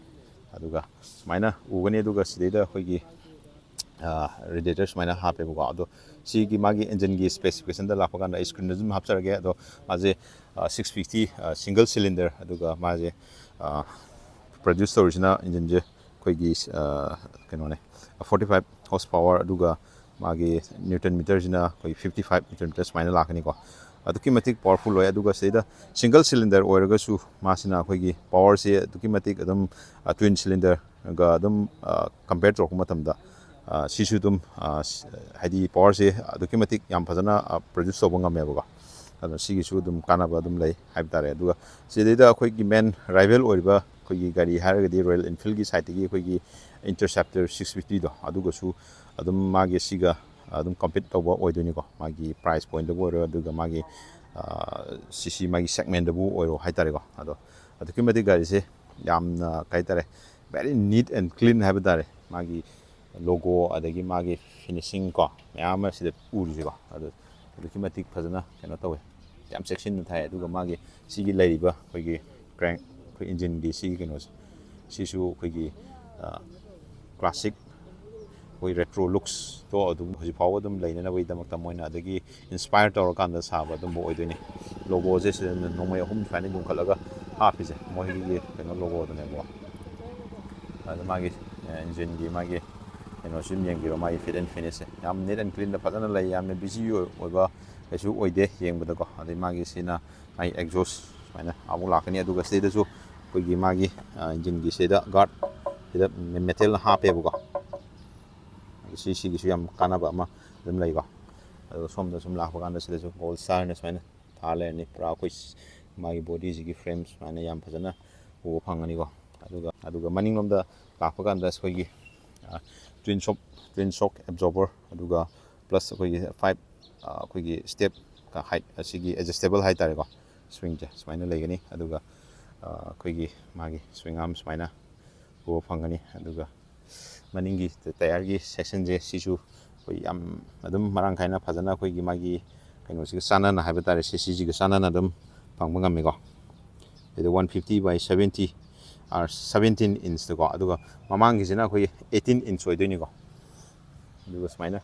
ꯑꯗꯨꯒ ꯁꯨꯃꯥꯏꯅ ꯎꯒꯅꯤ꯫ ꯑꯗꯨꯒ ꯁꯤꯗꯩꯗ ꯑꯩꯈꯣꯏꯒꯤ ꯔꯦꯗꯤꯌꯦꯇꯔ ꯁꯨꯃꯥꯏꯅ ꯍꯥꯞꯄꯦꯕꯀꯣ꯫ ꯑꯗꯣ ꯁꯤꯒꯤ ꯃꯥꯒꯤ ꯏꯟꯖꯤꯟꯒꯤ ꯁ꯭ꯄꯦꯁꯤꯐꯤꯀꯦꯁꯟꯗ ꯂꯥꯛꯄ ꯀꯥꯟꯗ ꯑꯩ ꯁ꯭ꯀ꯭ꯔꯤꯟꯗ ꯑꯗꯨꯝ ꯍꯥꯞꯆꯔꯒꯦ꯫ ꯑꯗꯣ ꯃꯥꯁꯦ ꯁꯤꯛꯁ ꯐꯤꯐꯇꯤ ꯁꯤꯡꯒꯜ ꯁꯤꯂꯤꯟꯗꯔ, ꯑꯗꯨꯒ ꯃꯥꯁꯦ ꯄ꯭ꯔꯗ꯭ꯌꯨꯁ ꯇꯧꯔꯤꯁꯤꯅ ꯏꯟꯖꯤꯟꯁꯦ ꯑꯩꯈꯣꯏꯒꯤ ꯀꯩꯅꯣꯅꯦ, ꯐꯣꯔꯇꯤ ꯐꯥꯏꯚ ꯍꯣꯔꯁ ꯄꯥꯋꯔ, ꯑꯗꯨꯒ ꯃꯥꯒꯤ ꯅ꯭ꯌꯨꯇꯟ ꯃꯤꯇꯔꯁꯤꯅ ꯑꯩꯈꯣꯏ ꯐꯤꯐꯇꯤ ꯐꯥꯏꯚ ꯅ꯭ꯌꯨꯇꯟ ꯃꯤꯇꯔ ꯁꯨꯃꯥꯏꯅ ꯂꯥꯛꯀꯅꯤꯀꯣ꯫ ꯑꯗꯨꯛꯀꯤ ꯃꯇꯤꯛ ꯄꯋꯥꯔꯐꯨꯜ ꯑꯣꯏ꯫ ꯑꯗꯨꯒ ꯁꯤꯗꯩꯗ ꯁꯤꯡꯒꯜ ꯁꯤꯂꯤꯟꯗꯔ ꯑꯣꯏꯔꯒꯁꯨ ꯃꯥꯁꯤꯅ ꯑꯩꯈꯣꯏꯒꯤ ꯄꯋꯥꯔꯁꯦ ꯑꯗꯨꯛꯀꯤ ꯃꯇꯤꯛ ꯑꯗꯨꯝ ꯇ꯭ꯋꯤꯟ ꯁꯤꯂꯤꯟꯗꯔꯒ ꯑꯗꯨꯝ ꯀꯝꯄꯦꯌꯔ ꯇꯧꯔꯛꯄ ꯃꯇꯝꯗ ꯁꯤꯁꯨ ꯑꯗꯨꯝ ꯍꯥꯏꯗꯤ ꯄꯋꯥꯔꯁꯦ ꯑꯗꯨꯛꯀꯤ ꯃꯇꯤꯛ ꯌꯥꯝ ꯐꯖꯅ ꯄ꯭ꯔꯗ꯭ꯌꯨꯁ ꯇꯧꯕ ꯉꯝꯃꯦꯕꯀꯣ꯫ ꯑꯗꯣ ꯁꯤꯒꯤꯁꯨ ꯑꯗꯨꯝ ꯀꯥꯟꯅꯕ ꯑꯗꯨꯝ ꯂꯩ ꯍꯥꯏꯕ ꯇꯥꯔꯦ꯫ ꯑꯗꯨꯒ ꯁꯤꯗꯩꯗ ꯑꯩꯈꯣꯏꯒꯤ ꯃꯦꯟ ꯔꯥꯏꯚꯦꯜ ꯑꯣꯏꯔꯤꯕ ꯑꯩꯈꯣꯏꯒꯤ ꯒꯥꯔꯤ ꯍꯥꯏꯔꯒꯗꯤ ꯔꯣꯌꯦꯜ ꯏꯟꯐꯤꯜꯒꯤ ꯁꯥꯏꯠꯇꯒꯤ ꯑꯩꯈꯣꯏꯒꯤ ꯏꯟꯇꯔꯁꯦꯞꯇꯔ ꯁꯤꯛꯁ ꯐꯤꯐꯇꯤꯗꯣ, ꯑꯗꯨꯒꯁꯨ ꯑꯗꯨꯝ ꯃꯥꯒꯤ ꯁꯤꯒ ꯑꯗꯨꯝ ꯀꯝꯄꯤꯠ ꯇꯧꯕ ꯑꯣꯏꯗꯣꯏꯅꯤꯀꯣ꯫ ꯃꯥꯒꯤ ꯄ꯭ꯔꯥꯏꯁ ꯄꯣꯏꯟꯠꯇꯕꯨ ꯑꯣꯏꯔꯣ, ꯑꯗꯨꯒ ꯃꯥꯒꯤ ꯁꯤ ꯁꯤ ꯃꯥꯒꯤ ꯁꯦꯒꯃꯦꯟꯗꯕꯨ ꯑꯣꯏꯔꯣ ꯍꯥꯏꯇꯥꯔꯦꯀꯣ꯫ ꯑꯗꯣ ꯑꯗꯨꯛꯀꯤ ꯃꯇꯤꯛ ꯒꯥꯔꯤꯁꯦ ꯌꯥꯝꯅ ꯀꯩ ꯍꯥꯏꯇꯥꯔꯦ, very neat and clean ꯍꯥꯏꯕ ꯇꯥꯔꯦ꯫ ꯃꯥꯒꯤ ꯂꯣꯒꯣ, ꯑꯗꯒꯤ ꯃꯥꯒꯤ ꯐꯤꯅꯤꯁꯤꯡ ꯀꯣ, ꯃꯌꯥꯝ ꯑꯃ ꯁꯤꯗ ꯎꯔꯤꯁꯦꯀꯣ꯫ ꯑꯗꯣ ꯑꯗꯨꯛꯀꯤ ꯃꯇꯤꯛ ꯐꯖꯅ ꯀꯩꯅꯣ ꯇꯧꯋꯦ, ꯌꯥꯝ ꯆꯦꯛꯁꯤꯟꯅ ꯊꯥꯏ꯫ ꯑꯗꯨꯒ ꯃꯥꯒꯤ ꯁꯤꯒꯤ ꯂꯩꯔꯤꯕ ꯑꯩꯈꯣꯏꯒꯤ ꯀ꯭ꯔꯦꯡ, ꯑꯩꯈꯣꯏ ꯏꯟꯖꯤꯟꯒꯤ ꯁꯤꯒꯤ ꯀꯩꯅꯣꯁꯦ, ꯁꯤꯁꯨ ꯑꯩꯈꯣꯏꯒꯤ ꯀ꯭ꯂꯥꯁꯤꯛ, ꯑꯩꯈꯣꯏ ꯔꯦꯇ꯭ꯔꯣ ꯂꯨꯛꯁꯇꯣ ꯑꯗꯨꯝ ꯍꯧꯖꯤꯛ ꯐꯥꯎꯕ ꯑꯗꯨꯝ ꯂꯩꯅꯅꯕꯒꯤꯗꯃꯛꯇ ꯃꯣꯏꯅ ꯑꯗꯒꯤ ꯏꯟꯁꯄꯥꯌꯔ ꯇꯧꯔꯀꯥꯟꯗ ꯁꯥꯕ ꯑꯗꯨꯝꯕ ꯑꯣꯏꯗꯣꯏꯅꯤ꯫ ꯂꯣꯒꯣꯁꯦ ꯁꯤꯗ ꯅꯣꯡꯃꯩ ꯑꯍꯨꯝ ꯁꯨꯃꯥꯏꯅ ꯌꯨꯡꯈꯠꯂꯒ ꯍꯥꯞꯄꯤꯁꯦ, ꯃꯣꯏꯒꯤ ꯀꯩꯅꯣ ꯂꯣꯒꯣꯗꯨꯅꯦꯕꯀꯣ꯫ ꯑꯗ ꯃꯥꯒꯤ ꯏꯟꯖꯤꯟꯒꯤ ꯃꯥꯒꯤ ꯀꯩꯅꯣꯁꯤ ꯑꯗꯨꯝ ꯌꯦꯡꯕꯤꯔꯣ, ꯃꯥꯒꯤ ꯐꯤꯠ ꯑꯦꯟ ꯐꯤꯅꯤꯁꯁꯦ ꯌꯥꯝ ꯅꯤꯠ ꯑꯦꯟ ꯀ꯭ꯂꯤꯟꯗ ꯐꯖꯅ ꯂꯩ꯫ ꯌꯥꯝꯅ ꯕꯤꯖꯤ ꯑꯣꯏꯕ ꯀꯩꯁꯨ ꯑꯣꯏꯗꯦ ꯌꯦꯡꯕꯗꯀꯣ꯫ ꯑꯗꯩ ꯃꯥꯒꯤ ꯁꯤꯅ ꯃꯥꯒꯤ exhaust ꯁꯨꯃꯥꯏꯅ ꯑꯃꯨꯛ ꯂꯥꯛꯀꯅꯤ꯫ ꯑꯗꯨꯒ ꯁꯤꯗꯩꯗꯁꯨ ꯑꯩꯈꯣꯏꯒꯤ ꯃꯥꯒꯤ ꯏꯟꯖꯤꯟꯒꯤ ꯁꯤꯗ ꯒꯥꯔꯗ ꯁꯤꯗ ꯃꯦꯇꯦꯜꯅ ꯍꯥꯞꯄꯦꯕꯀꯣ꯫ ꯁꯤ ꯁꯤꯒꯤꯁꯨ ꯌꯥꯝ ꯀꯥꯟꯅꯕ ꯑꯃ ꯑꯗꯨꯝ ꯂꯩꯀꯣ꯫ ꯑꯗꯨꯒ ꯁꯣꯝꯗ ꯁꯨꯝ ꯂꯥꯛꯄ ꯀꯥꯟꯗ ꯁꯤꯗꯁꯨ ꯒꯣꯜ ꯁ꯭ꯇꯥꯔꯅ ꯁꯨꯃꯥꯏꯅ ꯊꯥ ꯂꯩꯔꯅꯤ꯫ ꯄꯨꯔꯥ ꯑꯩꯈꯣꯏ ꯃꯥꯒꯤ ꯕꯣꯗꯤꯁꯤꯒꯤ ꯐ꯭ꯔꯦꯝ ꯁꯨꯃꯥꯏꯅ ꯌꯥꯝ ꯐꯖꯅ ꯎꯕ ꯐꯪꯒꯅꯤꯀꯣ꯫ ꯑꯗꯨꯒ ꯑꯗꯨꯒ ꯃꯅꯤꯡꯂꯣꯝꯗ ꯂꯥꯛꯄ ꯀꯥꯟꯗ ꯑꯩꯈꯣꯏꯒꯤ twin shock twin shock absorber, ꯑꯗꯨꯒ ꯄ꯭ꯂꯁ ꯑꯩꯈꯣꯏꯒꯤ ꯐꯥꯏꯚ ꯑꯩꯈꯣꯏꯒꯤ ꯁ꯭ꯇꯦꯞ ꯍꯥꯏꯠ ꯑꯁꯤꯒꯤ ꯑꯦꯗꯖꯁꯇꯦꯕꯜ ꯍꯥꯏꯇꯥꯔꯦꯀꯣ꯫ ꯁ꯭ꯋꯤꯡꯁꯦ ꯁꯨꯃꯥꯏꯅ ꯂꯩꯒꯅꯤ꯫ ꯑꯗꯨꯒ ꯑꯩꯈꯣꯏꯒꯤ ꯃꯥꯒꯤ ꯁ꯭ꯋꯤꯡ ꯑꯥꯔꯝ ꯁꯨꯃꯥꯏꯅ ꯎꯕ ꯐꯪꯒꯅꯤ꯫ ꯑꯗꯨꯒ ꯃꯅꯤꯡꯒꯤ ꯇꯌꯥꯔꯒꯤ ꯁꯦꯛꯁꯟꯁꯦ ꯁꯤꯁꯨ ꯑꯩꯈꯣꯏ ꯌꯥꯝ ꯑꯗꯨꯝ ꯃꯔꯥꯡ ꯀꯥꯏꯅ ꯐꯖꯅ ꯑꯩꯈꯣꯏꯒꯤ ꯃꯥꯒꯤ ꯀꯩꯅꯣꯁꯤꯒ ꯆꯥꯟꯅꯅ ꯍꯥꯏꯕ ꯇꯥꯔꯦ, ꯁꯤ ꯁꯤꯁꯤꯒ ꯆꯥꯟꯅꯅ ꯑꯗꯨꯝ ꯐꯪꯕ ꯉꯝꯃꯤꯀꯣ꯫ ꯑꯗꯨ one fifty by seventy R seventeen inch ꯇꯀꯣ꯫ ꯑꯗꯨꯒ ꯃꯃꯥꯡꯒꯤꯁꯤꯅ ꯑꯩꯈꯣꯏꯒꯤ eighteen inch ꯑꯣꯏꯗꯣꯏꯅꯤꯀꯣ꯫ ꯑꯗꯨꯒ ꯁꯨꯃꯥꯏꯅ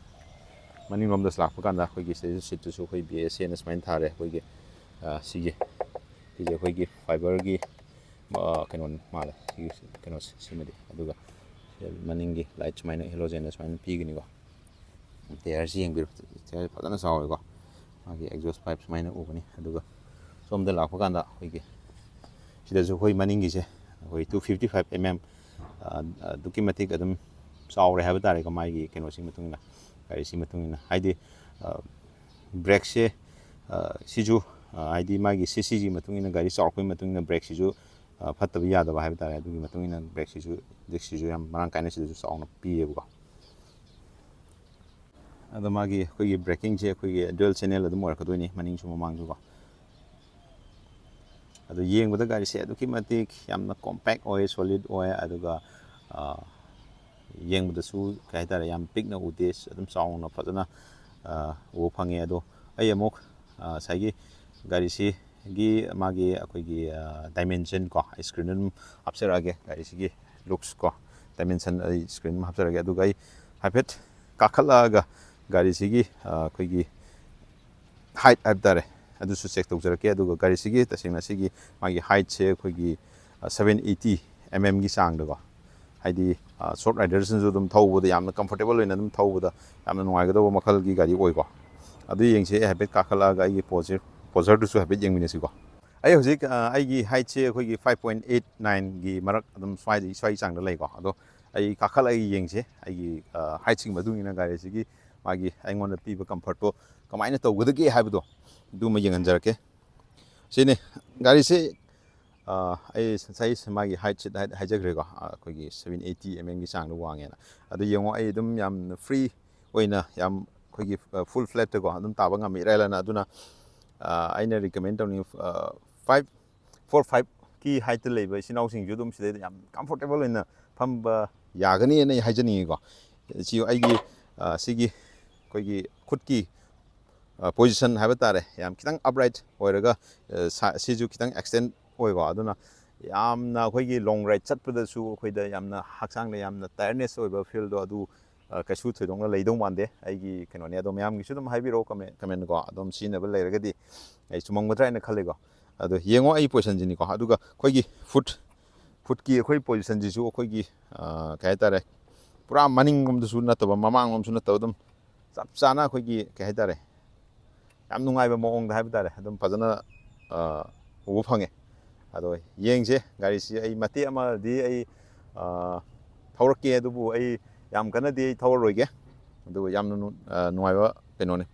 ꯃꯅꯤꯡꯂꯣꯝꯗꯁꯨ ꯂꯥꯛꯄ ꯀꯥꯟꯗ ꯑꯩꯈꯣꯏꯒꯤ ꯁꯤꯗꯩꯁꯤꯗ ꯁꯤꯠꯇꯨꯁꯨ ꯑꯩꯈꯣꯏ B S A ꯅ ꯁꯨꯃꯥꯏꯅ ꯊꯥꯔꯦ꯫ ꯑꯩꯈꯣꯏꯒꯤ ꯁꯤꯒꯤ ꯁꯤꯁꯦ ꯑꯩꯈꯣꯏꯒꯤ ꯐꯥꯏꯕꯔꯒꯤ ꯀꯩꯅꯣ ꯃꯥꯜꯂꯦ, ꯁꯤꯒꯤ ꯀꯩꯅꯣꯁꯦ ꯁꯤꯃꯗꯤ꯫ ꯑꯗꯨꯒ ꯃꯅꯤꯡꯒꯤ ꯂꯥꯏꯠ ꯁꯨꯃꯥꯏꯅ ꯍꯦꯂꯣꯖꯦꯟꯗ ꯁꯨꯃꯥꯏꯅ ꯄꯤꯒꯅꯤꯀꯣ꯫ ꯇꯌꯥꯔꯁꯤ ꯌꯦꯡꯕꯤꯔꯣ, ꯇꯌꯥꯔꯁꯤ ꯐꯖꯅ ꯆꯥꯎꯋꯦꯀꯣ꯫ ꯃꯥꯒꯤ exhaust pipe ꯁꯨꯃꯥꯏꯅ ꯎꯒꯅꯤ꯫ ꯑꯗꯨꯒ ꯁꯣꯝꯗ ꯂꯥꯛꯄ ꯀꯥꯟꯗ ꯑꯩꯈꯣꯏꯒꯤ ꯁꯤꯗꯁꯨ ꯑꯩꯈꯣꯏ ꯃꯅꯤꯡꯒꯤꯁꯦ ꯑꯩꯈꯣꯏ two fifty five mm ꯑꯗꯨꯛꯀꯤ ꯃꯇꯤꯛ ꯑꯗꯨꯝ ꯆꯥꯎꯔꯦ ꯍꯥꯏꯕ ꯇꯥꯔꯦꯀꯣ꯫ ꯃꯥꯒꯤ ꯀꯩꯅꯣꯁꯤ ꯃꯇꯨꯡ ꯏꯟꯅ, ꯒꯥꯔꯤꯁꯤ ꯃꯇꯨꯡ ꯏꯟꯅ, ꯍꯥꯏꯗꯤ ꯕ꯭ꯔꯦꯛꯁꯦ ꯁꯤꯁꯨ ꯍꯥꯏꯗꯤ ꯃꯥꯒꯤ ꯁꯤ ꯁꯤꯒꯤ ꯃꯇꯨꯡ ꯏꯟꯅ, ꯒꯥꯔꯤ ꯆꯥꯎꯔꯛꯄꯒꯤ ꯃꯇꯨꯡ ꯏꯟꯅ ꯕ꯭ꯔꯦꯛꯁꯤꯁꯨ ꯐꯠꯇꯕ ꯌꯥꯗꯕ ꯍꯥꯏꯕ ꯇꯥꯔꯦ꯫ ꯑꯗꯨꯒꯤ ꯃꯇꯨꯡ ꯏꯟꯅ ꯕ꯭ꯔꯦꯛꯁꯤꯁꯨ, ꯗꯤꯁꯁꯤꯁꯨ ꯌꯥꯝ ꯃꯔꯥꯡ ꯀꯥꯏꯅ ꯁꯤꯗꯁꯨ ꯆꯥꯎꯅ ꯄꯤꯌꯦꯕꯀꯣ꯫ ꯑꯗꯣ ꯃꯥꯒꯤ ꯑꯩꯈꯣꯏꯒꯤ ꯕ꯭ꯔꯦꯀꯤꯡꯁꯦ ꯑꯩꯈꯣꯏꯒꯤ dual channel ꯑꯗꯨꯝ ꯑꯣꯏꯔꯛꯀꯗꯣꯏꯅꯤ, ꯃꯅꯤꯡꯁꯨ ꯃꯃꯥꯡꯁꯨꯀꯣ꯫ ꯑꯗꯣ ꯌꯦꯡꯕꯗ ꯒꯥꯔꯤꯁꯦ ꯑꯗꯨꯛꯀꯤ ꯃꯇꯤꯛ ꯌꯥꯝꯅ compact ꯑꯣꯏ, solid ꯑꯣꯏ꯫ ꯑꯗꯨꯒ ꯌꯦꯡꯕꯗꯁꯨ ꯀꯩ ꯍꯥꯏꯇꯥꯔꯦ, ꯌꯥꯝ ꯄꯤꯛꯅ ꯎꯗꯦ, ꯑꯗꯨꯝ ꯆꯥꯎꯅ ꯐꯖꯅ ꯎꯕ ꯐꯪꯉꯦ꯫ ꯑꯗꯣ ꯑꯩ ꯑꯃꯨꯛ ꯉꯁꯥꯏꯒꯤ ꯒꯥꯔꯤꯁꯤꯒꯤ ꯃꯥꯒꯤ ꯑꯩꯈꯣꯏꯒꯤ dimension ꯀꯣ, ꯑꯩ screen ꯑꯗꯨꯝ ꯍꯥꯞꯆꯔꯛꯑꯒꯦ꯫ ꯒꯥꯔꯤꯁꯤꯒꯤ looks ꯀꯣ, dimension ꯑꯩ screen ꯑꯗꯨꯝ ꯍꯥꯞꯆꯔꯛꯑꯒꯦ꯫ ꯑꯗꯨꯒ ꯑꯩ ꯍꯥꯏꯐꯦꯠ ꯀꯥꯈꯠꯂꯛꯑꯒ ꯒꯥꯔꯤꯁꯤꯒꯤ ꯑꯩꯈꯣꯏꯒꯤ height ꯍꯥꯏꯕ ꯇꯥꯔꯦ, ꯑꯗꯨꯁꯨ check ꯇꯧꯖꯔꯛꯀꯦ꯫ ꯑꯗꯨꯒ ꯒꯥꯔꯤꯁꯤꯒꯤ ꯇꯁꯦꯡꯅ ꯁꯤꯒꯤ ꯃꯥꯒꯤ heightꯁꯦ ꯑꯩꯈꯣꯏꯒꯤ seven eighty mmꯒꯤ ꯆꯥꯡꯗꯀꯣ, ꯍꯥꯏꯗꯤ short riderꯁꯤꯡꯁꯨ ꯑꯗꯨꯝ ꯊꯧꯕꯗ ꯌꯥꯝꯅ comfortable ꯑꯣꯏꯅ ꯑꯗꯨꯝ ꯊꯧꯕꯗ ꯌꯥꯝꯅ ꯅꯨꯡꯉꯥꯏꯒꯗꯧꯕ ꯃꯈꯜꯒꯤ ꯒꯥꯔꯤ ꯑꯣꯏꯀꯣ꯫ ꯑꯗꯨ ꯌꯦꯡꯁꯦ꯫ ꯑꯩ ꯍꯥꯏꯐꯦꯠ ꯀꯥꯈꯠꯂꯛꯑꯒ ꯑꯩꯒꯤ ꯄꯣꯖꯔ ꯄꯣꯖꯔꯗꯨꯁꯨ ꯍꯥꯏꯐꯦꯠ ꯌꯦꯡꯃꯤꯟꯅꯁꯤꯀꯣ꯫ ꯑꯩ ꯍꯧꯖꯤꯛ ꯑ, ꯑꯩꯒꯤ ꯍꯥꯏꯠꯁꯦ ꯑꯩꯈꯣꯏꯒꯤ five point eight nineꯒꯤ ꯃꯔꯛ ꯑꯗꯨꯝ ꯁ꯭ꯋꯥꯏꯗ, ꯁ꯭ꯋꯥꯏ ꯆꯥꯡꯗ ꯂꯩꯀꯣ꯫ ꯑꯗꯣ ꯑꯩ ꯀꯥꯈꯠꯂꯒ ꯌꯦꯡꯁꯦ꯫ ꯑꯩꯒꯤ ꯍꯥꯏꯠꯁꯤꯒꯤ ꯃꯇꯨꯡ ꯏꯟꯅ ꯒꯥꯔꯤꯁꯤꯒꯤ ꯃꯥꯒꯤ ꯑꯩꯉꯣꯟꯗ ꯄꯤꯕ ꯀꯝꯐꯔꯠꯇꯣ ꯀꯃꯥꯏꯅ ꯇꯧꯒꯗꯒꯦ ꯍꯥꯏꯕꯗꯣ ꯑꯗꯨꯃ ꯌꯦꯡꯍꯟꯖꯔꯛꯀꯦ꯫ ꯁꯤꯅꯤ ꯒꯥꯔꯤꯁꯦ꯫ ꯑ, ꯑꯩ ꯉꯁꯥꯏ ꯃꯥꯒꯤ ꯍꯥꯏꯠꯁꯤ ꯍꯥꯏ-, ꯍꯥꯏꯖꯈ꯭ꯔꯦꯀꯣ꯫ ꯑ, ꯑꯩꯈꯣꯏꯒꯤ seven eighty mmꯒꯤ ꯆꯥꯡꯗ ꯋꯥꯡꯉꯦꯅ꯫ ꯑꯗꯨ ꯌꯦꯡꯉꯣ, ꯑꯩ ꯑꯗꯨꯝ ꯌꯥꯝ ꯐ꯭ꯔꯤ ꯑꯣꯏꯅ ꯌꯥꯝ ꯑꯩꯈꯣꯏꯒꯤ, ꯑ, ꯐꯨꯜ ꯐ꯭ꯂꯦꯠꯇꯀꯣ ꯑꯗꯨꯝ ꯇꯥꯕ ꯉꯝꯃꯤ ꯏꯔꯥꯏ ꯂꯥꯏꯅ꯫ ꯑꯗꯨꯅ, ꯑ, ꯑꯩꯅ ꯔꯤꯀꯃꯦꯟ ꯇꯧꯅꯤꯡꯉꯤ, ꯑ, five four fiveꯀꯤ ꯍꯥꯏꯠꯇ ꯂꯩꯕ ꯏꯆꯤꯟ ꯏꯅꯥꯎꯁꯤꯡꯁꯨ ꯑꯗꯨꯝ ꯁꯤꯗꯩꯗ ꯌꯥꯝ ꯀꯝꯐꯣꯔꯇꯦꯕꯜ ꯑꯣꯏꯅ ꯐꯝꯕ ꯌꯥꯒꯅꯤꯅ ꯑꯩ ꯍꯥꯏꯖꯅꯤꯡꯉꯤꯀꯣ꯫ ꯁꯤ ꯑꯩꯒꯤ, ꯑ, ꯁꯤꯒꯤ ꯑꯩꯈꯣꯏꯒꯤ ꯈꯨꯠꯀꯤ, ꯑ, ꯄꯣꯖꯤꯁꯟ ꯍꯥꯏꯕ ꯇꯥꯔꯦ, ꯌꯥꯝ ꯈꯤꯇꯪ ꯑꯞꯔꯥꯏꯠ ꯑꯣꯏꯔꯒ, ꯑ, ꯁꯥ-, ꯁꯤꯁꯨ ꯈꯤꯇꯪ ꯑꯦꯛꯁꯇꯦꯟ ꯑꯣꯏꯀꯣ꯫ ꯑꯗꯨꯅ ꯌꯥꯝꯅ ꯑꯩꯈꯣꯏꯒꯤ ꯂꯣꯡ ꯔꯥꯏꯗ ꯆꯠꯄꯗꯁꯨ ꯑꯩꯈꯣꯏꯗ ꯌꯥꯝꯅ ꯍꯛꯆꯥꯡꯗ ꯌꯥꯝꯅ ꯇꯥꯌꯔꯅꯦꯁ ꯑꯣꯏꯕ ꯐꯤꯜꯗꯣ ꯑꯗꯨ, ꯑ, ꯀꯩꯁꯨ ꯊꯣꯏꯗꯣꯛꯅ ꯂꯩꯗꯧ ꯃꯥꯟꯗꯦ꯫ ꯑꯩꯒꯤ ꯀꯩꯅꯣꯅꯦ꯫ ꯑꯗꯣ ꯃꯌꯥꯝꯒꯤꯁꯨ ꯑꯗꯨꯝ ꯍꯥꯏꯕꯤꯔꯛꯑꯣ ꯀꯃꯦꯟ, ꯀꯃꯦꯟꯀꯣ꯫ ꯑꯗꯨꯝ ꯁꯤꯖꯤꯟꯅꯕ ꯂꯩꯔꯒꯗꯤ ꯑꯩ ꯆꯨꯝꯃꯝꯒꯗ꯭ꯔꯥ ꯍꯥꯏꯅ ꯈꯜꯂꯤꯀꯣ꯫ ꯑꯗꯣ ꯌꯦꯡꯉꯣ ꯑꯩ ꯄꯣꯖꯤꯁꯟꯁꯤꯅꯤꯀꯣ꯫ ꯑꯗꯨꯒ ꯑꯩꯈꯣꯏꯒꯤ ꯐꯨꯠ, ꯐꯨꯠꯀꯤ ꯑꯩꯈꯣꯏ ꯄꯣꯖꯤꯁꯟꯁꯤꯁꯨ ꯑꯩꯈꯣꯏꯒꯤ, ꯑ, ꯀꯩ ꯍꯥꯏꯇꯥꯔꯦ, ꯄꯨꯔꯥ ꯃꯅꯤꯡꯂꯣꯝꯗꯁꯨ ꯅꯠꯇꯕ ꯃꯃꯥꯡꯂꯣꯝꯁꯨ ꯅꯠꯇꯕ ꯑꯗꯨꯝ ꯆꯞ ꯆꯥꯅ ꯑꯩꯈꯣꯏꯒꯤ ꯀꯩ ꯍꯥꯏꯇꯥꯔꯦ, ꯌꯥꯝ ꯅꯨꯡꯉꯥꯏꯕ ꯃꯑꯣꯡꯗ ꯍꯥꯏꯕ ꯇꯥꯔꯦ, ꯑꯗꯨꯝ ꯐꯖꯅ, ꯑ, ꯎꯕ ꯐꯪꯉꯦ꯫ ꯑꯗꯣ ꯌꯦꯡꯁꯦ, ꯒꯥꯔꯤꯁꯤ ꯑꯩ ꯃꯇꯦꯛ ꯑꯃꯗꯤ ꯑꯩ, ꯑ, ꯊꯧꯔꯛꯀꯦ, ꯑꯗꯨꯕꯨ ꯑꯩ ꯌꯥꯝ ꯀꯟꯅꯗꯤ ꯑꯩ ꯊꯧꯔꯔꯣꯏꯒꯦ꯫ ꯑꯗꯨꯒ ꯌꯥꯝꯅ ꯅꯨ-, ꯑ, ꯅꯨꯡꯉꯥꯏꯕ ꯀꯩꯅꯣꯅꯦ,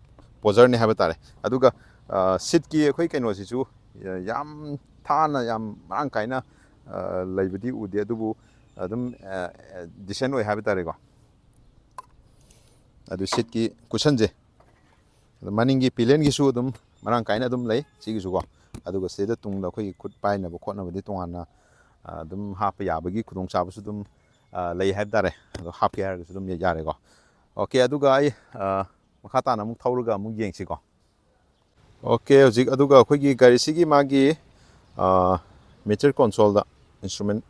ꯄꯣꯖꯔꯅꯦ ꯍꯥꯏꯕ ꯇꯥꯔꯦ꯫ ꯑꯗꯨꯒ, ꯑ, ꯁꯤꯠꯀꯤ ꯑꯩꯈꯣꯏ ꯀꯩꯅꯣꯁꯤꯁꯨ, ꯑ, ꯌꯥꯝ ꯊꯥꯅ ꯌꯥꯝ ꯃꯔꯥꯡ ꯀꯥꯏꯅ, ꯑ, ꯂꯩꯕꯗꯤ ꯎꯗꯦ, ꯑꯗꯨꯕꯨ ꯑꯗꯨꯝ, ꯑ, ꯗꯤꯁꯦꯟ ꯑꯣꯏ ꯍꯥꯏꯕ ꯇꯥꯔꯦꯀꯣ꯫ ꯑꯗꯨ ꯁꯤꯠꯀꯤ ꯀꯨꯁꯟꯁꯦ, ꯑꯗꯨ ꯃꯅꯤꯡꯒꯤ ꯄꯤꯂꯤꯌꯟꯒꯤꯁꯨ ꯑꯗꯨꯝ ꯃꯔꯥꯡ ꯀꯥꯏꯅ ꯑꯗꯨꯝ ꯂꯩ ꯁꯤꯒꯤꯁꯨꯀꯣ꯫ ꯑꯗꯨꯒ ꯁꯤꯗ ꯇꯨꯡꯗ ꯑꯩꯈꯣꯏꯒꯤ ꯈꯨꯠ ꯄꯥꯏꯅꯕ ꯈꯣꯠꯅꯕꯗꯤ ꯇꯣꯉꯥꯟꯅ, ꯑ, ꯑꯗꯨꯝ ꯍꯥꯞꯄ ꯌꯥꯕꯒꯤ ꯈꯨꯗꯣꯡꯆꯥꯕꯁꯨ ꯑꯗꯨꯝ, ꯑ, ꯂꯩ ꯍꯥꯏꯕ ꯇꯥꯔꯦ꯫ ꯑꯗꯣ ꯍꯥꯞꯀꯦ ꯍꯥꯏꯔꯒꯁꯨ ꯑꯗꯨꯝ ꯌꯥꯔꯦꯀꯣ꯫ ꯑꯣꯀꯦ, ꯑꯗꯨꯒ ꯑꯩ, ꯑ, ꯃꯈꯥ ꯇꯥꯅ ꯑꯃꯨꯛ ꯊꯧꯔꯒ ꯑꯃꯨꯛ ꯌꯦꯡꯁꯤꯀꯣ꯫ ꯑꯣꯀꯦ, ꯍꯧꯖꯤꯛ ꯑꯗꯨꯒ ꯑꯩꯈꯣꯏꯒꯤ ꯒꯥꯔꯤꯁꯤꯒꯤ ꯃꯥꯒꯤ, ꯑ, ꯃꯤꯇꯔ ꯀꯣꯟꯁꯣꯜꯗ ꯏꯟꯁꯇ꯭ꯔꯨꯃꯦꯟ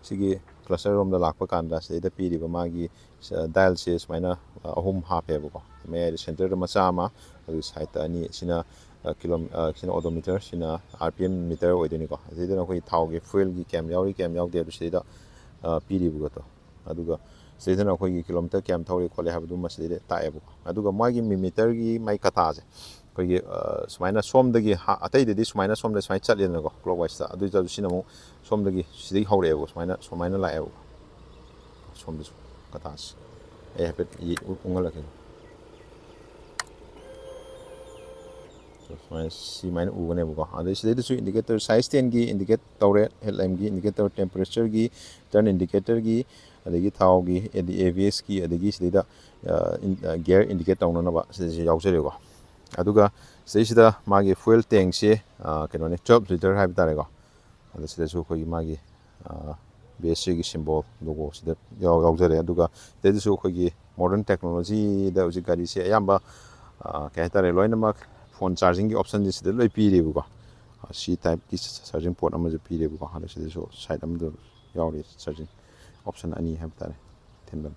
ꯁꯤꯒꯤ ꯀ꯭ꯂꯁꯇꯔ ꯔꯣꯝꯗ ꯂꯥꯛꯄ ꯀꯥꯟꯗ ꯁꯤꯗꯩꯗ ꯄꯤꯔꯤꯕ ꯃꯥꯒꯤ, ꯑ, ꯗꯥꯏꯜꯁꯦ ꯁꯨꯃꯥꯏꯅ, ꯑ, ꯑꯍꯨꯝ ꯍꯥꯞꯄꯦꯕꯀꯣ꯫ ꯃꯌꯥꯏꯗ ꯁꯦꯟꯇꯔꯗ ꯃꯆꯥ ꯑꯃ, ꯑꯗꯨꯒꯤ ꯁꯥꯏꯠꯇ ꯑꯅꯤ, ꯁꯤꯅ, ꯑ, ꯀꯤꯂꯣ-, ꯑ, ꯁꯤꯅ ꯑꯣꯗꯣꯃꯤꯇꯔ, ꯁꯤꯅ ꯑꯥꯔ ꯄꯤ ꯑꯦꯝ ꯃꯤꯇꯔ ꯑꯣꯏꯗꯣꯏꯅꯤꯀꯣ꯫ ꯑꯁꯤꯗꯅ ꯑꯩꯈꯣꯏꯒꯤ ꯊꯥꯎꯒꯤ ꯐ꯭ꯌꯨꯑꯦꯜꯒꯤ ꯀꯌꯥꯝ ꯌꯥꯎꯔꯤ ꯀꯌꯥꯝ ꯌꯥꯎꯗꯦ ꯍꯥꯏꯕꯗꯨ ꯁꯤꯗꯩꯗ, ꯑ, ꯄꯤꯔꯤꯕꯀꯣ꯫ ꯑꯗꯨꯒ ꯁꯤꯗꯩꯗꯅ ꯑꯩꯈꯣꯏꯒꯤ ꯀꯤꯂꯣꯃꯤꯇꯔ ꯀꯌꯥꯝ ꯊꯧꯔꯤ ꯈꯣꯠꯂꯤ ꯍꯥꯏꯕꯗꯨ ꯃꯁꯤꯗꯩꯗ ꯇꯥꯛꯑꯦꯕꯀꯣ꯫ ꯑꯗꯨꯒ ꯃꯥꯒꯤ ꯃꯤꯃꯤꯇꯔꯒꯤ ꯃꯥꯒꯤ ꯀꯇꯥꯁꯦ ꯑꯩꯈꯣꯏꯒꯤ, ꯑ, ꯁꯨꯃꯥꯏꯅ ꯁꯣꯝꯗꯒꯤ ꯍꯥ-, ꯑꯇꯩꯗꯗꯤ ꯁꯨꯃꯥꯏꯅ ꯁꯣꯝꯗ ꯁꯨꯃꯥꯏꯅ ꯆꯠꯂꯦꯗꯅꯀꯣ, clockwise-ꯇ꯫ ꯑꯗꯨ ꯑꯣꯏꯇꯥꯔꯁꯨ ꯁꯤꯅ ꯑꯃꯨꯛ ꯁꯣꯝꯗꯒꯤ ꯁꯤꯗꯒꯤ ꯍꯧꯔꯛꯑꯦꯕꯀꯣ, ꯁꯨꯃꯥꯏꯅ, ꯁꯨꯃꯥꯏꯅ ꯂꯥꯛꯑꯦꯕꯀꯣ꯫ ꯁꯣꯝꯗꯁꯨ ꯀꯇꯥꯁꯦ ꯑꯩ ꯍꯥꯏꯐꯦꯠ ꯌꯦ-, ꯎ-, ꯎꯪꯍꯜꯂꯛꯀꯦ꯫ ꯁꯨꯃꯥꯏꯅ, ꯁꯤꯃꯥꯏꯅ ꯎꯒꯅꯦꯕꯀꯣ꯫ ꯑꯗꯩ ꯁꯤꯗꯩꯗꯁꯨ indicator, size ten-ꯒꯤ indicate ꯇꯧꯔꯦ, headlamp-ꯒꯤ indicator, temperature-ꯒꯤ, turn indicator-ꯒꯤ, ꯑꯗꯒꯤ ꯊꯥꯎꯒꯤ, ꯑꯗꯩ A B S-ꯀꯤ, ꯑꯗꯒꯤ ꯁꯤꯗꯩꯗ, ꯑ, ꯏꯟ-, ꯑ, gear indicate ꯇꯧꯅꯅꯕ ꯁꯤꯗꯩꯁꯤ ꯌꯥꯎꯖꯔꯦꯀꯣ꯫ ꯑꯗꯨꯒ ꯁꯤꯗꯩꯁꯤꯗ ꯃꯥꯒꯤ fuel tank-ꯁꯦ, ꯑ, ꯀꯩꯅꯣꯅꯦ, twelve liter ꯍꯥꯏꯕ ꯇꯥꯔꯦꯀꯣ꯫ ꯑꯗ ꯁꯤꯗꯁꯨ ꯑꯩꯈꯣꯏꯒꯤ ꯃꯥꯒꯤ, ꯑ, B S-ꯒꯤ symbol, logo ꯁꯤꯗ ꯌꯥꯎ-, ꯌꯥꯎꯖꯔꯦ꯫ ꯑꯗꯨꯒ ꯁꯤꯗꯩꯗꯁꯨ ꯑꯩꯈꯣꯏꯒꯤ modern technology-ꯗ ꯍꯧꯖꯤꯛ ꯒꯥꯔꯤꯁꯦ ꯑꯌꯥꯝꯕ, ꯑ, ꯀꯩ ꯍꯥꯏꯇꯥꯔꯦ, ꯂꯣꯏꯅꯃꯛ phone charging-ꯒꯤ option-ꯁꯦ ꯁꯤꯗ ꯂꯣꯏ ꯄꯤꯔꯦꯕꯀꯣ꯫ ꯑ, C type-ꯀꯤ charging port ꯑꯃꯁꯨ ꯄꯤꯔꯦꯕꯀꯣ꯫ ꯑꯗ ꯁꯤꯗꯁꯨ side ꯑꯃꯗ ꯌꯥꯎꯔꯤ, charging option ꯑꯅꯤ ꯍꯥꯏꯕ ꯇꯥꯔꯦ ꯊꯤꯟꯕꯝ꯫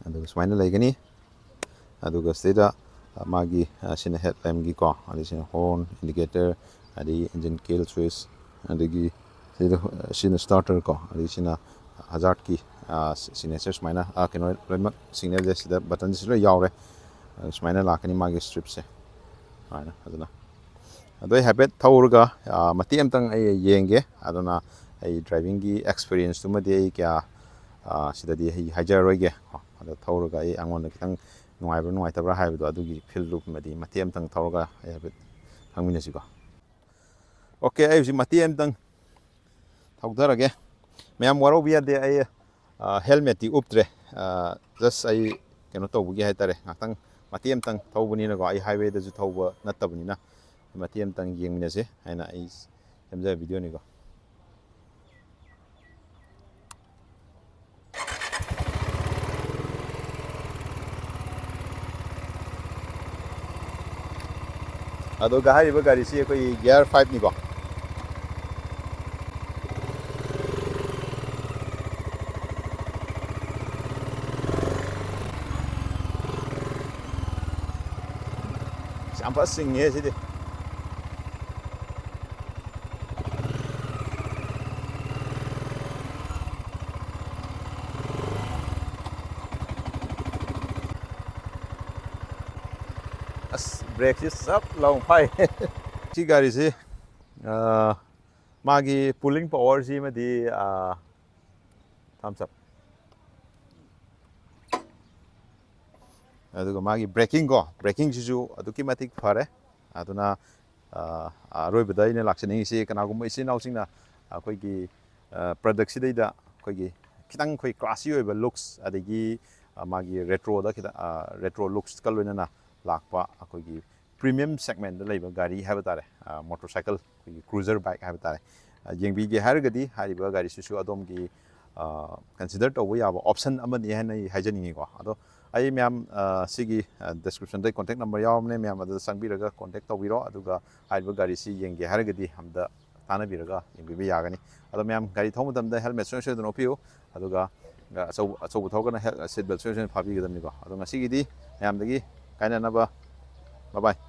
ꯑꯗꯨꯒ ꯁꯨꯃꯥꯏꯅ ꯂꯩꯒꯅꯤ꯫ ꯑꯗꯨꯒ ꯁꯤꯗꯩꯗ, ꯑ, ꯃꯥꯒꯤ, ꯑ, ꯁꯤꯅ headlamp-ꯒꯤꯀꯣ, ꯑꯗꯩ ꯁꯤꯅ horn indicator, ꯑꯗꯩ engine kill switch, ꯑꯗꯒꯤ ꯁꯤꯗ, ꯑ, ꯁꯤꯅ starter ꯀꯣ, ꯑꯗꯩ ꯁꯤꯅ hazard-ꯀꯤ, ꯑ, si-, signature ꯁꯨꯃꯥꯏꯅ, ꯑ, ꯀꯩꯅꯣ ꯂꯣꯏꯅꯃꯛ signal-ꯁꯦ ꯁꯤꯗ button-ꯁꯤ ꯂꯣꯏ ꯌꯥꯎꯔꯦ꯫ ꯑ, ꯁꯨꯃꯥꯏꯅ ꯂꯥꯛꯀꯅꯤ ꯃꯥꯒꯤ strip-ꯁꯦ꯫ ꯁꯨꯃꯥꯏꯅ ꯐꯖꯅ꯫ ꯑꯗꯣ ꯑꯩ ꯍꯥꯏꯐꯦꯠ ꯊꯧꯔꯒ, ꯑ, ꯃꯇꯦꯛ ꯑꯃꯇꯪ ꯑꯩ ꯌꯦꯡꯒꯦ꯫ ꯑꯗꯨꯅ ꯑꯩ driving-ꯒꯤ experience-ꯇꯨꯃꯗꯤ ꯑꯩ ꯀꯌꯥ, ꯑ, ꯁꯤꯗꯗꯤ ꯑꯩ ꯍꯥꯏꯖꯔꯔꯣꯏꯒꯦ꯫ ꯀꯣ, ꯑꯗꯣ ꯊꯧꯔꯒ ꯑꯩ ꯑꯩꯉꯣꯟꯗ ꯈꯤꯇꯪ ꯅꯨꯡꯉꯥꯏꯕ꯭ꯔꯥ ꯅꯨꯡꯉꯥꯏꯇꯕ꯭ꯔꯥ ꯍꯥꯏꯕꯗꯣ ꯑꯗꯨꯒꯤ feel-ꯗꯨꯃꯗꯤ ꯃꯇꯦꯛ ꯑꯃꯇꯪ ꯊꯧꯔꯒ ꯑꯩ ꯍꯥꯏꯐꯦꯠ ꯈꯪꯃꯤꯟꯅꯁꯤꯀꯣ꯫ Okay, ꯑꯩ ꯍꯧꯖꯤꯛ ꯃꯇꯦꯛ ꯑꯃꯇꯪ ꯊꯧꯊꯔꯒꯦ꯫ ꯃꯌꯥꯝ ꯋꯥꯔꯧꯕ ꯌꯥꯗꯦ, ꯑꯩ, ꯑ, helmet-ꯇꯤ ꯎꯞꯇ꯭ꯔꯦ꯫ ꯑ, just ꯑꯩ ꯀꯩꯅꯣ ꯇꯧꯕꯒꯤ ꯍꯥꯏꯇꯥꯔꯦ, ꯉꯥꯛꯇꯪ ꯃꯇꯦꯛ ꯑꯃꯇꯪ ꯊꯧꯕꯅꯤꯅꯀꯣ, ꯑꯩ highway-ꯗꯁꯨ ꯊꯧꯕ ꯅꯠꯇꯕꯅꯤꯅ ꯃꯇꯦꯛ ꯑꯃꯇꯪ ꯌꯦꯡꯃꯤꯟꯅꯁꯦ ꯍꯥꯏꯅ ꯑꯩ ꯁꯦꯝꯖꯕ video-ꯅꯤꯀꯣ꯫ ꯑꯗꯨꯒ ꯍꯥꯏꯔꯤꯕ ꯒꯥꯔꯤꯁꯤ ꯑꯩꯈꯣꯏꯒꯤ gear five-ꯅꯤꯀꯣ꯫ ꯌꯥꯝ ꯐꯖ ꯆꯤꯡꯉꯦ ꯁꯤꯗꯤ꯫ ꯕ꯭ꯔꯦꯛꯁꯤ ꯆꯞ ꯂꯥꯎ ꯐꯥꯏ꯫ ꯁꯤ ꯒꯥꯔꯤꯁꯤ, ꯑ, ꯃꯥꯒꯤ pulling powerꯁꯤ ꯑꯃꯗꯤ, ꯑ, ꯊꯝꯁ ꯑꯞ꯫ ꯑꯗꯨꯒ ꯃꯥꯒꯤ ꯕ꯭ꯔꯦꯀꯤꯡ ꯀꯣ, ꯕ꯭ꯔꯦꯀꯤꯡꯁꯤꯁꯨ ꯑꯗꯨꯛꯀꯤ ꯃꯇꯤꯛ ꯐꯔꯦ꯫ ꯑꯗꯨꯅ, ꯑ, ꯑꯔꯣꯏꯕꯗ ꯑꯩꯅ ꯂꯥꯛꯆꯅꯤꯡꯉꯤꯁꯤ, ꯀꯅꯥꯒꯨꯝꯕ ꯏꯆꯤꯟ ꯏꯅꯥꯎꯁꯤꯡꯅ ꯑꯩꯈꯣꯏꯒꯤ, ꯑ, ꯄ꯭ꯔꯗꯛꯁꯤꯗꯩꯗ ꯑꯩꯈꯣꯏꯒꯤ ꯈꯤꯇꯪ ꯑꯩꯈꯣꯏ classy ꯑꯣꯏꯕ ꯂꯨꯛꯁ, ꯑꯗꯒꯤ, ꯑ, ꯃꯥꯒꯤ ꯔꯦꯇ꯭ꯔꯣꯗ ꯈꯤꯇꯪ, ꯑ, ꯔꯦꯇ꯭ꯔꯣ ꯂꯨꯛꯁꯀ ꯂꯣꯏꯅꯅ ꯂꯥꯛꯄ ꯑꯩꯈꯣꯏꯒꯤ premium segmentꯗ ꯂꯩꯕ ꯒꯥꯔꯤ ꯍꯥꯏꯕ ꯇꯥꯔꯦ, ꯃꯣꯇꯣꯔ ꯁꯥꯏꯀꯜ, ꯑꯩꯈꯣꯏꯒꯤ cruiser bike ꯍꯥꯏꯕ ꯇꯥꯔꯦ, ꯑ, ꯌꯦꯡꯕꯤꯒꯦ ꯍꯥꯏꯔꯒꯗꯤ ꯍꯥꯏꯔꯤꯕ ꯒꯥꯔꯤꯁꯤꯁꯨ ꯑꯗꯣꯝꯒꯤ, ꯑ, consider ꯇꯧꯕ ꯌꯥꯕ option ꯑꯃꯅꯤ ꯍꯥꯏꯅ ꯑꯩ ꯍꯥꯏꯖꯅꯤꯡꯉꯤꯀꯣ꯫ ꯑꯗꯣ ꯑꯩ ꯃꯌꯥꯝ, ꯑ, ꯁꯤꯒꯤ, ꯑ, descriptionꯗ contact number ꯌꯥꯎꯔꯕꯅꯦ, ꯃꯌꯥꯝ ꯑꯗꯨꯗ ꯆꯪꯕꯤꯔꯒ contact ꯇꯧꯕꯤꯔꯣ꯫ ꯑꯗꯨꯒ ꯍꯥꯏꯔꯤꯕ ꯒꯥꯔꯤꯁꯤ ꯌꯦꯡꯒꯦ ꯍꯥꯏꯔꯒꯗꯤ ꯑꯝꯇ ꯇꯥꯟꯅꯕꯤꯔꯒ ꯌꯦꯡꯕꯤꯕ ꯌꯥꯒꯅꯤ꯫ ꯑꯗꯣ ꯃꯌꯥꯝ ꯒꯥꯔꯤ ꯊꯧꯕ ꯃꯇꯝꯗ helmet ꯁꯣꯏ ꯁꯣꯏꯗꯅ ꯎꯞꯄꯤꯌꯨ꯫ ꯑꯗꯨꯒ, ꯑ, ꯑꯆꯧꯕ, ꯑꯆꯧꯕ ꯊꯧꯔꯒꯅ ꯍꯦꯜ-, seat belt ꯁꯣꯏ ꯁꯣꯏꯗꯅ ꯐꯥꯕꯤꯒꯗꯕꯅꯤꯀꯣ꯫ ꯑꯗꯣ ꯉꯁꯤꯒꯤꯗꯤ ꯃꯌꯥꯝꯗꯒꯤ ꯀꯥꯏꯅꯅꯕ, bye bye꯫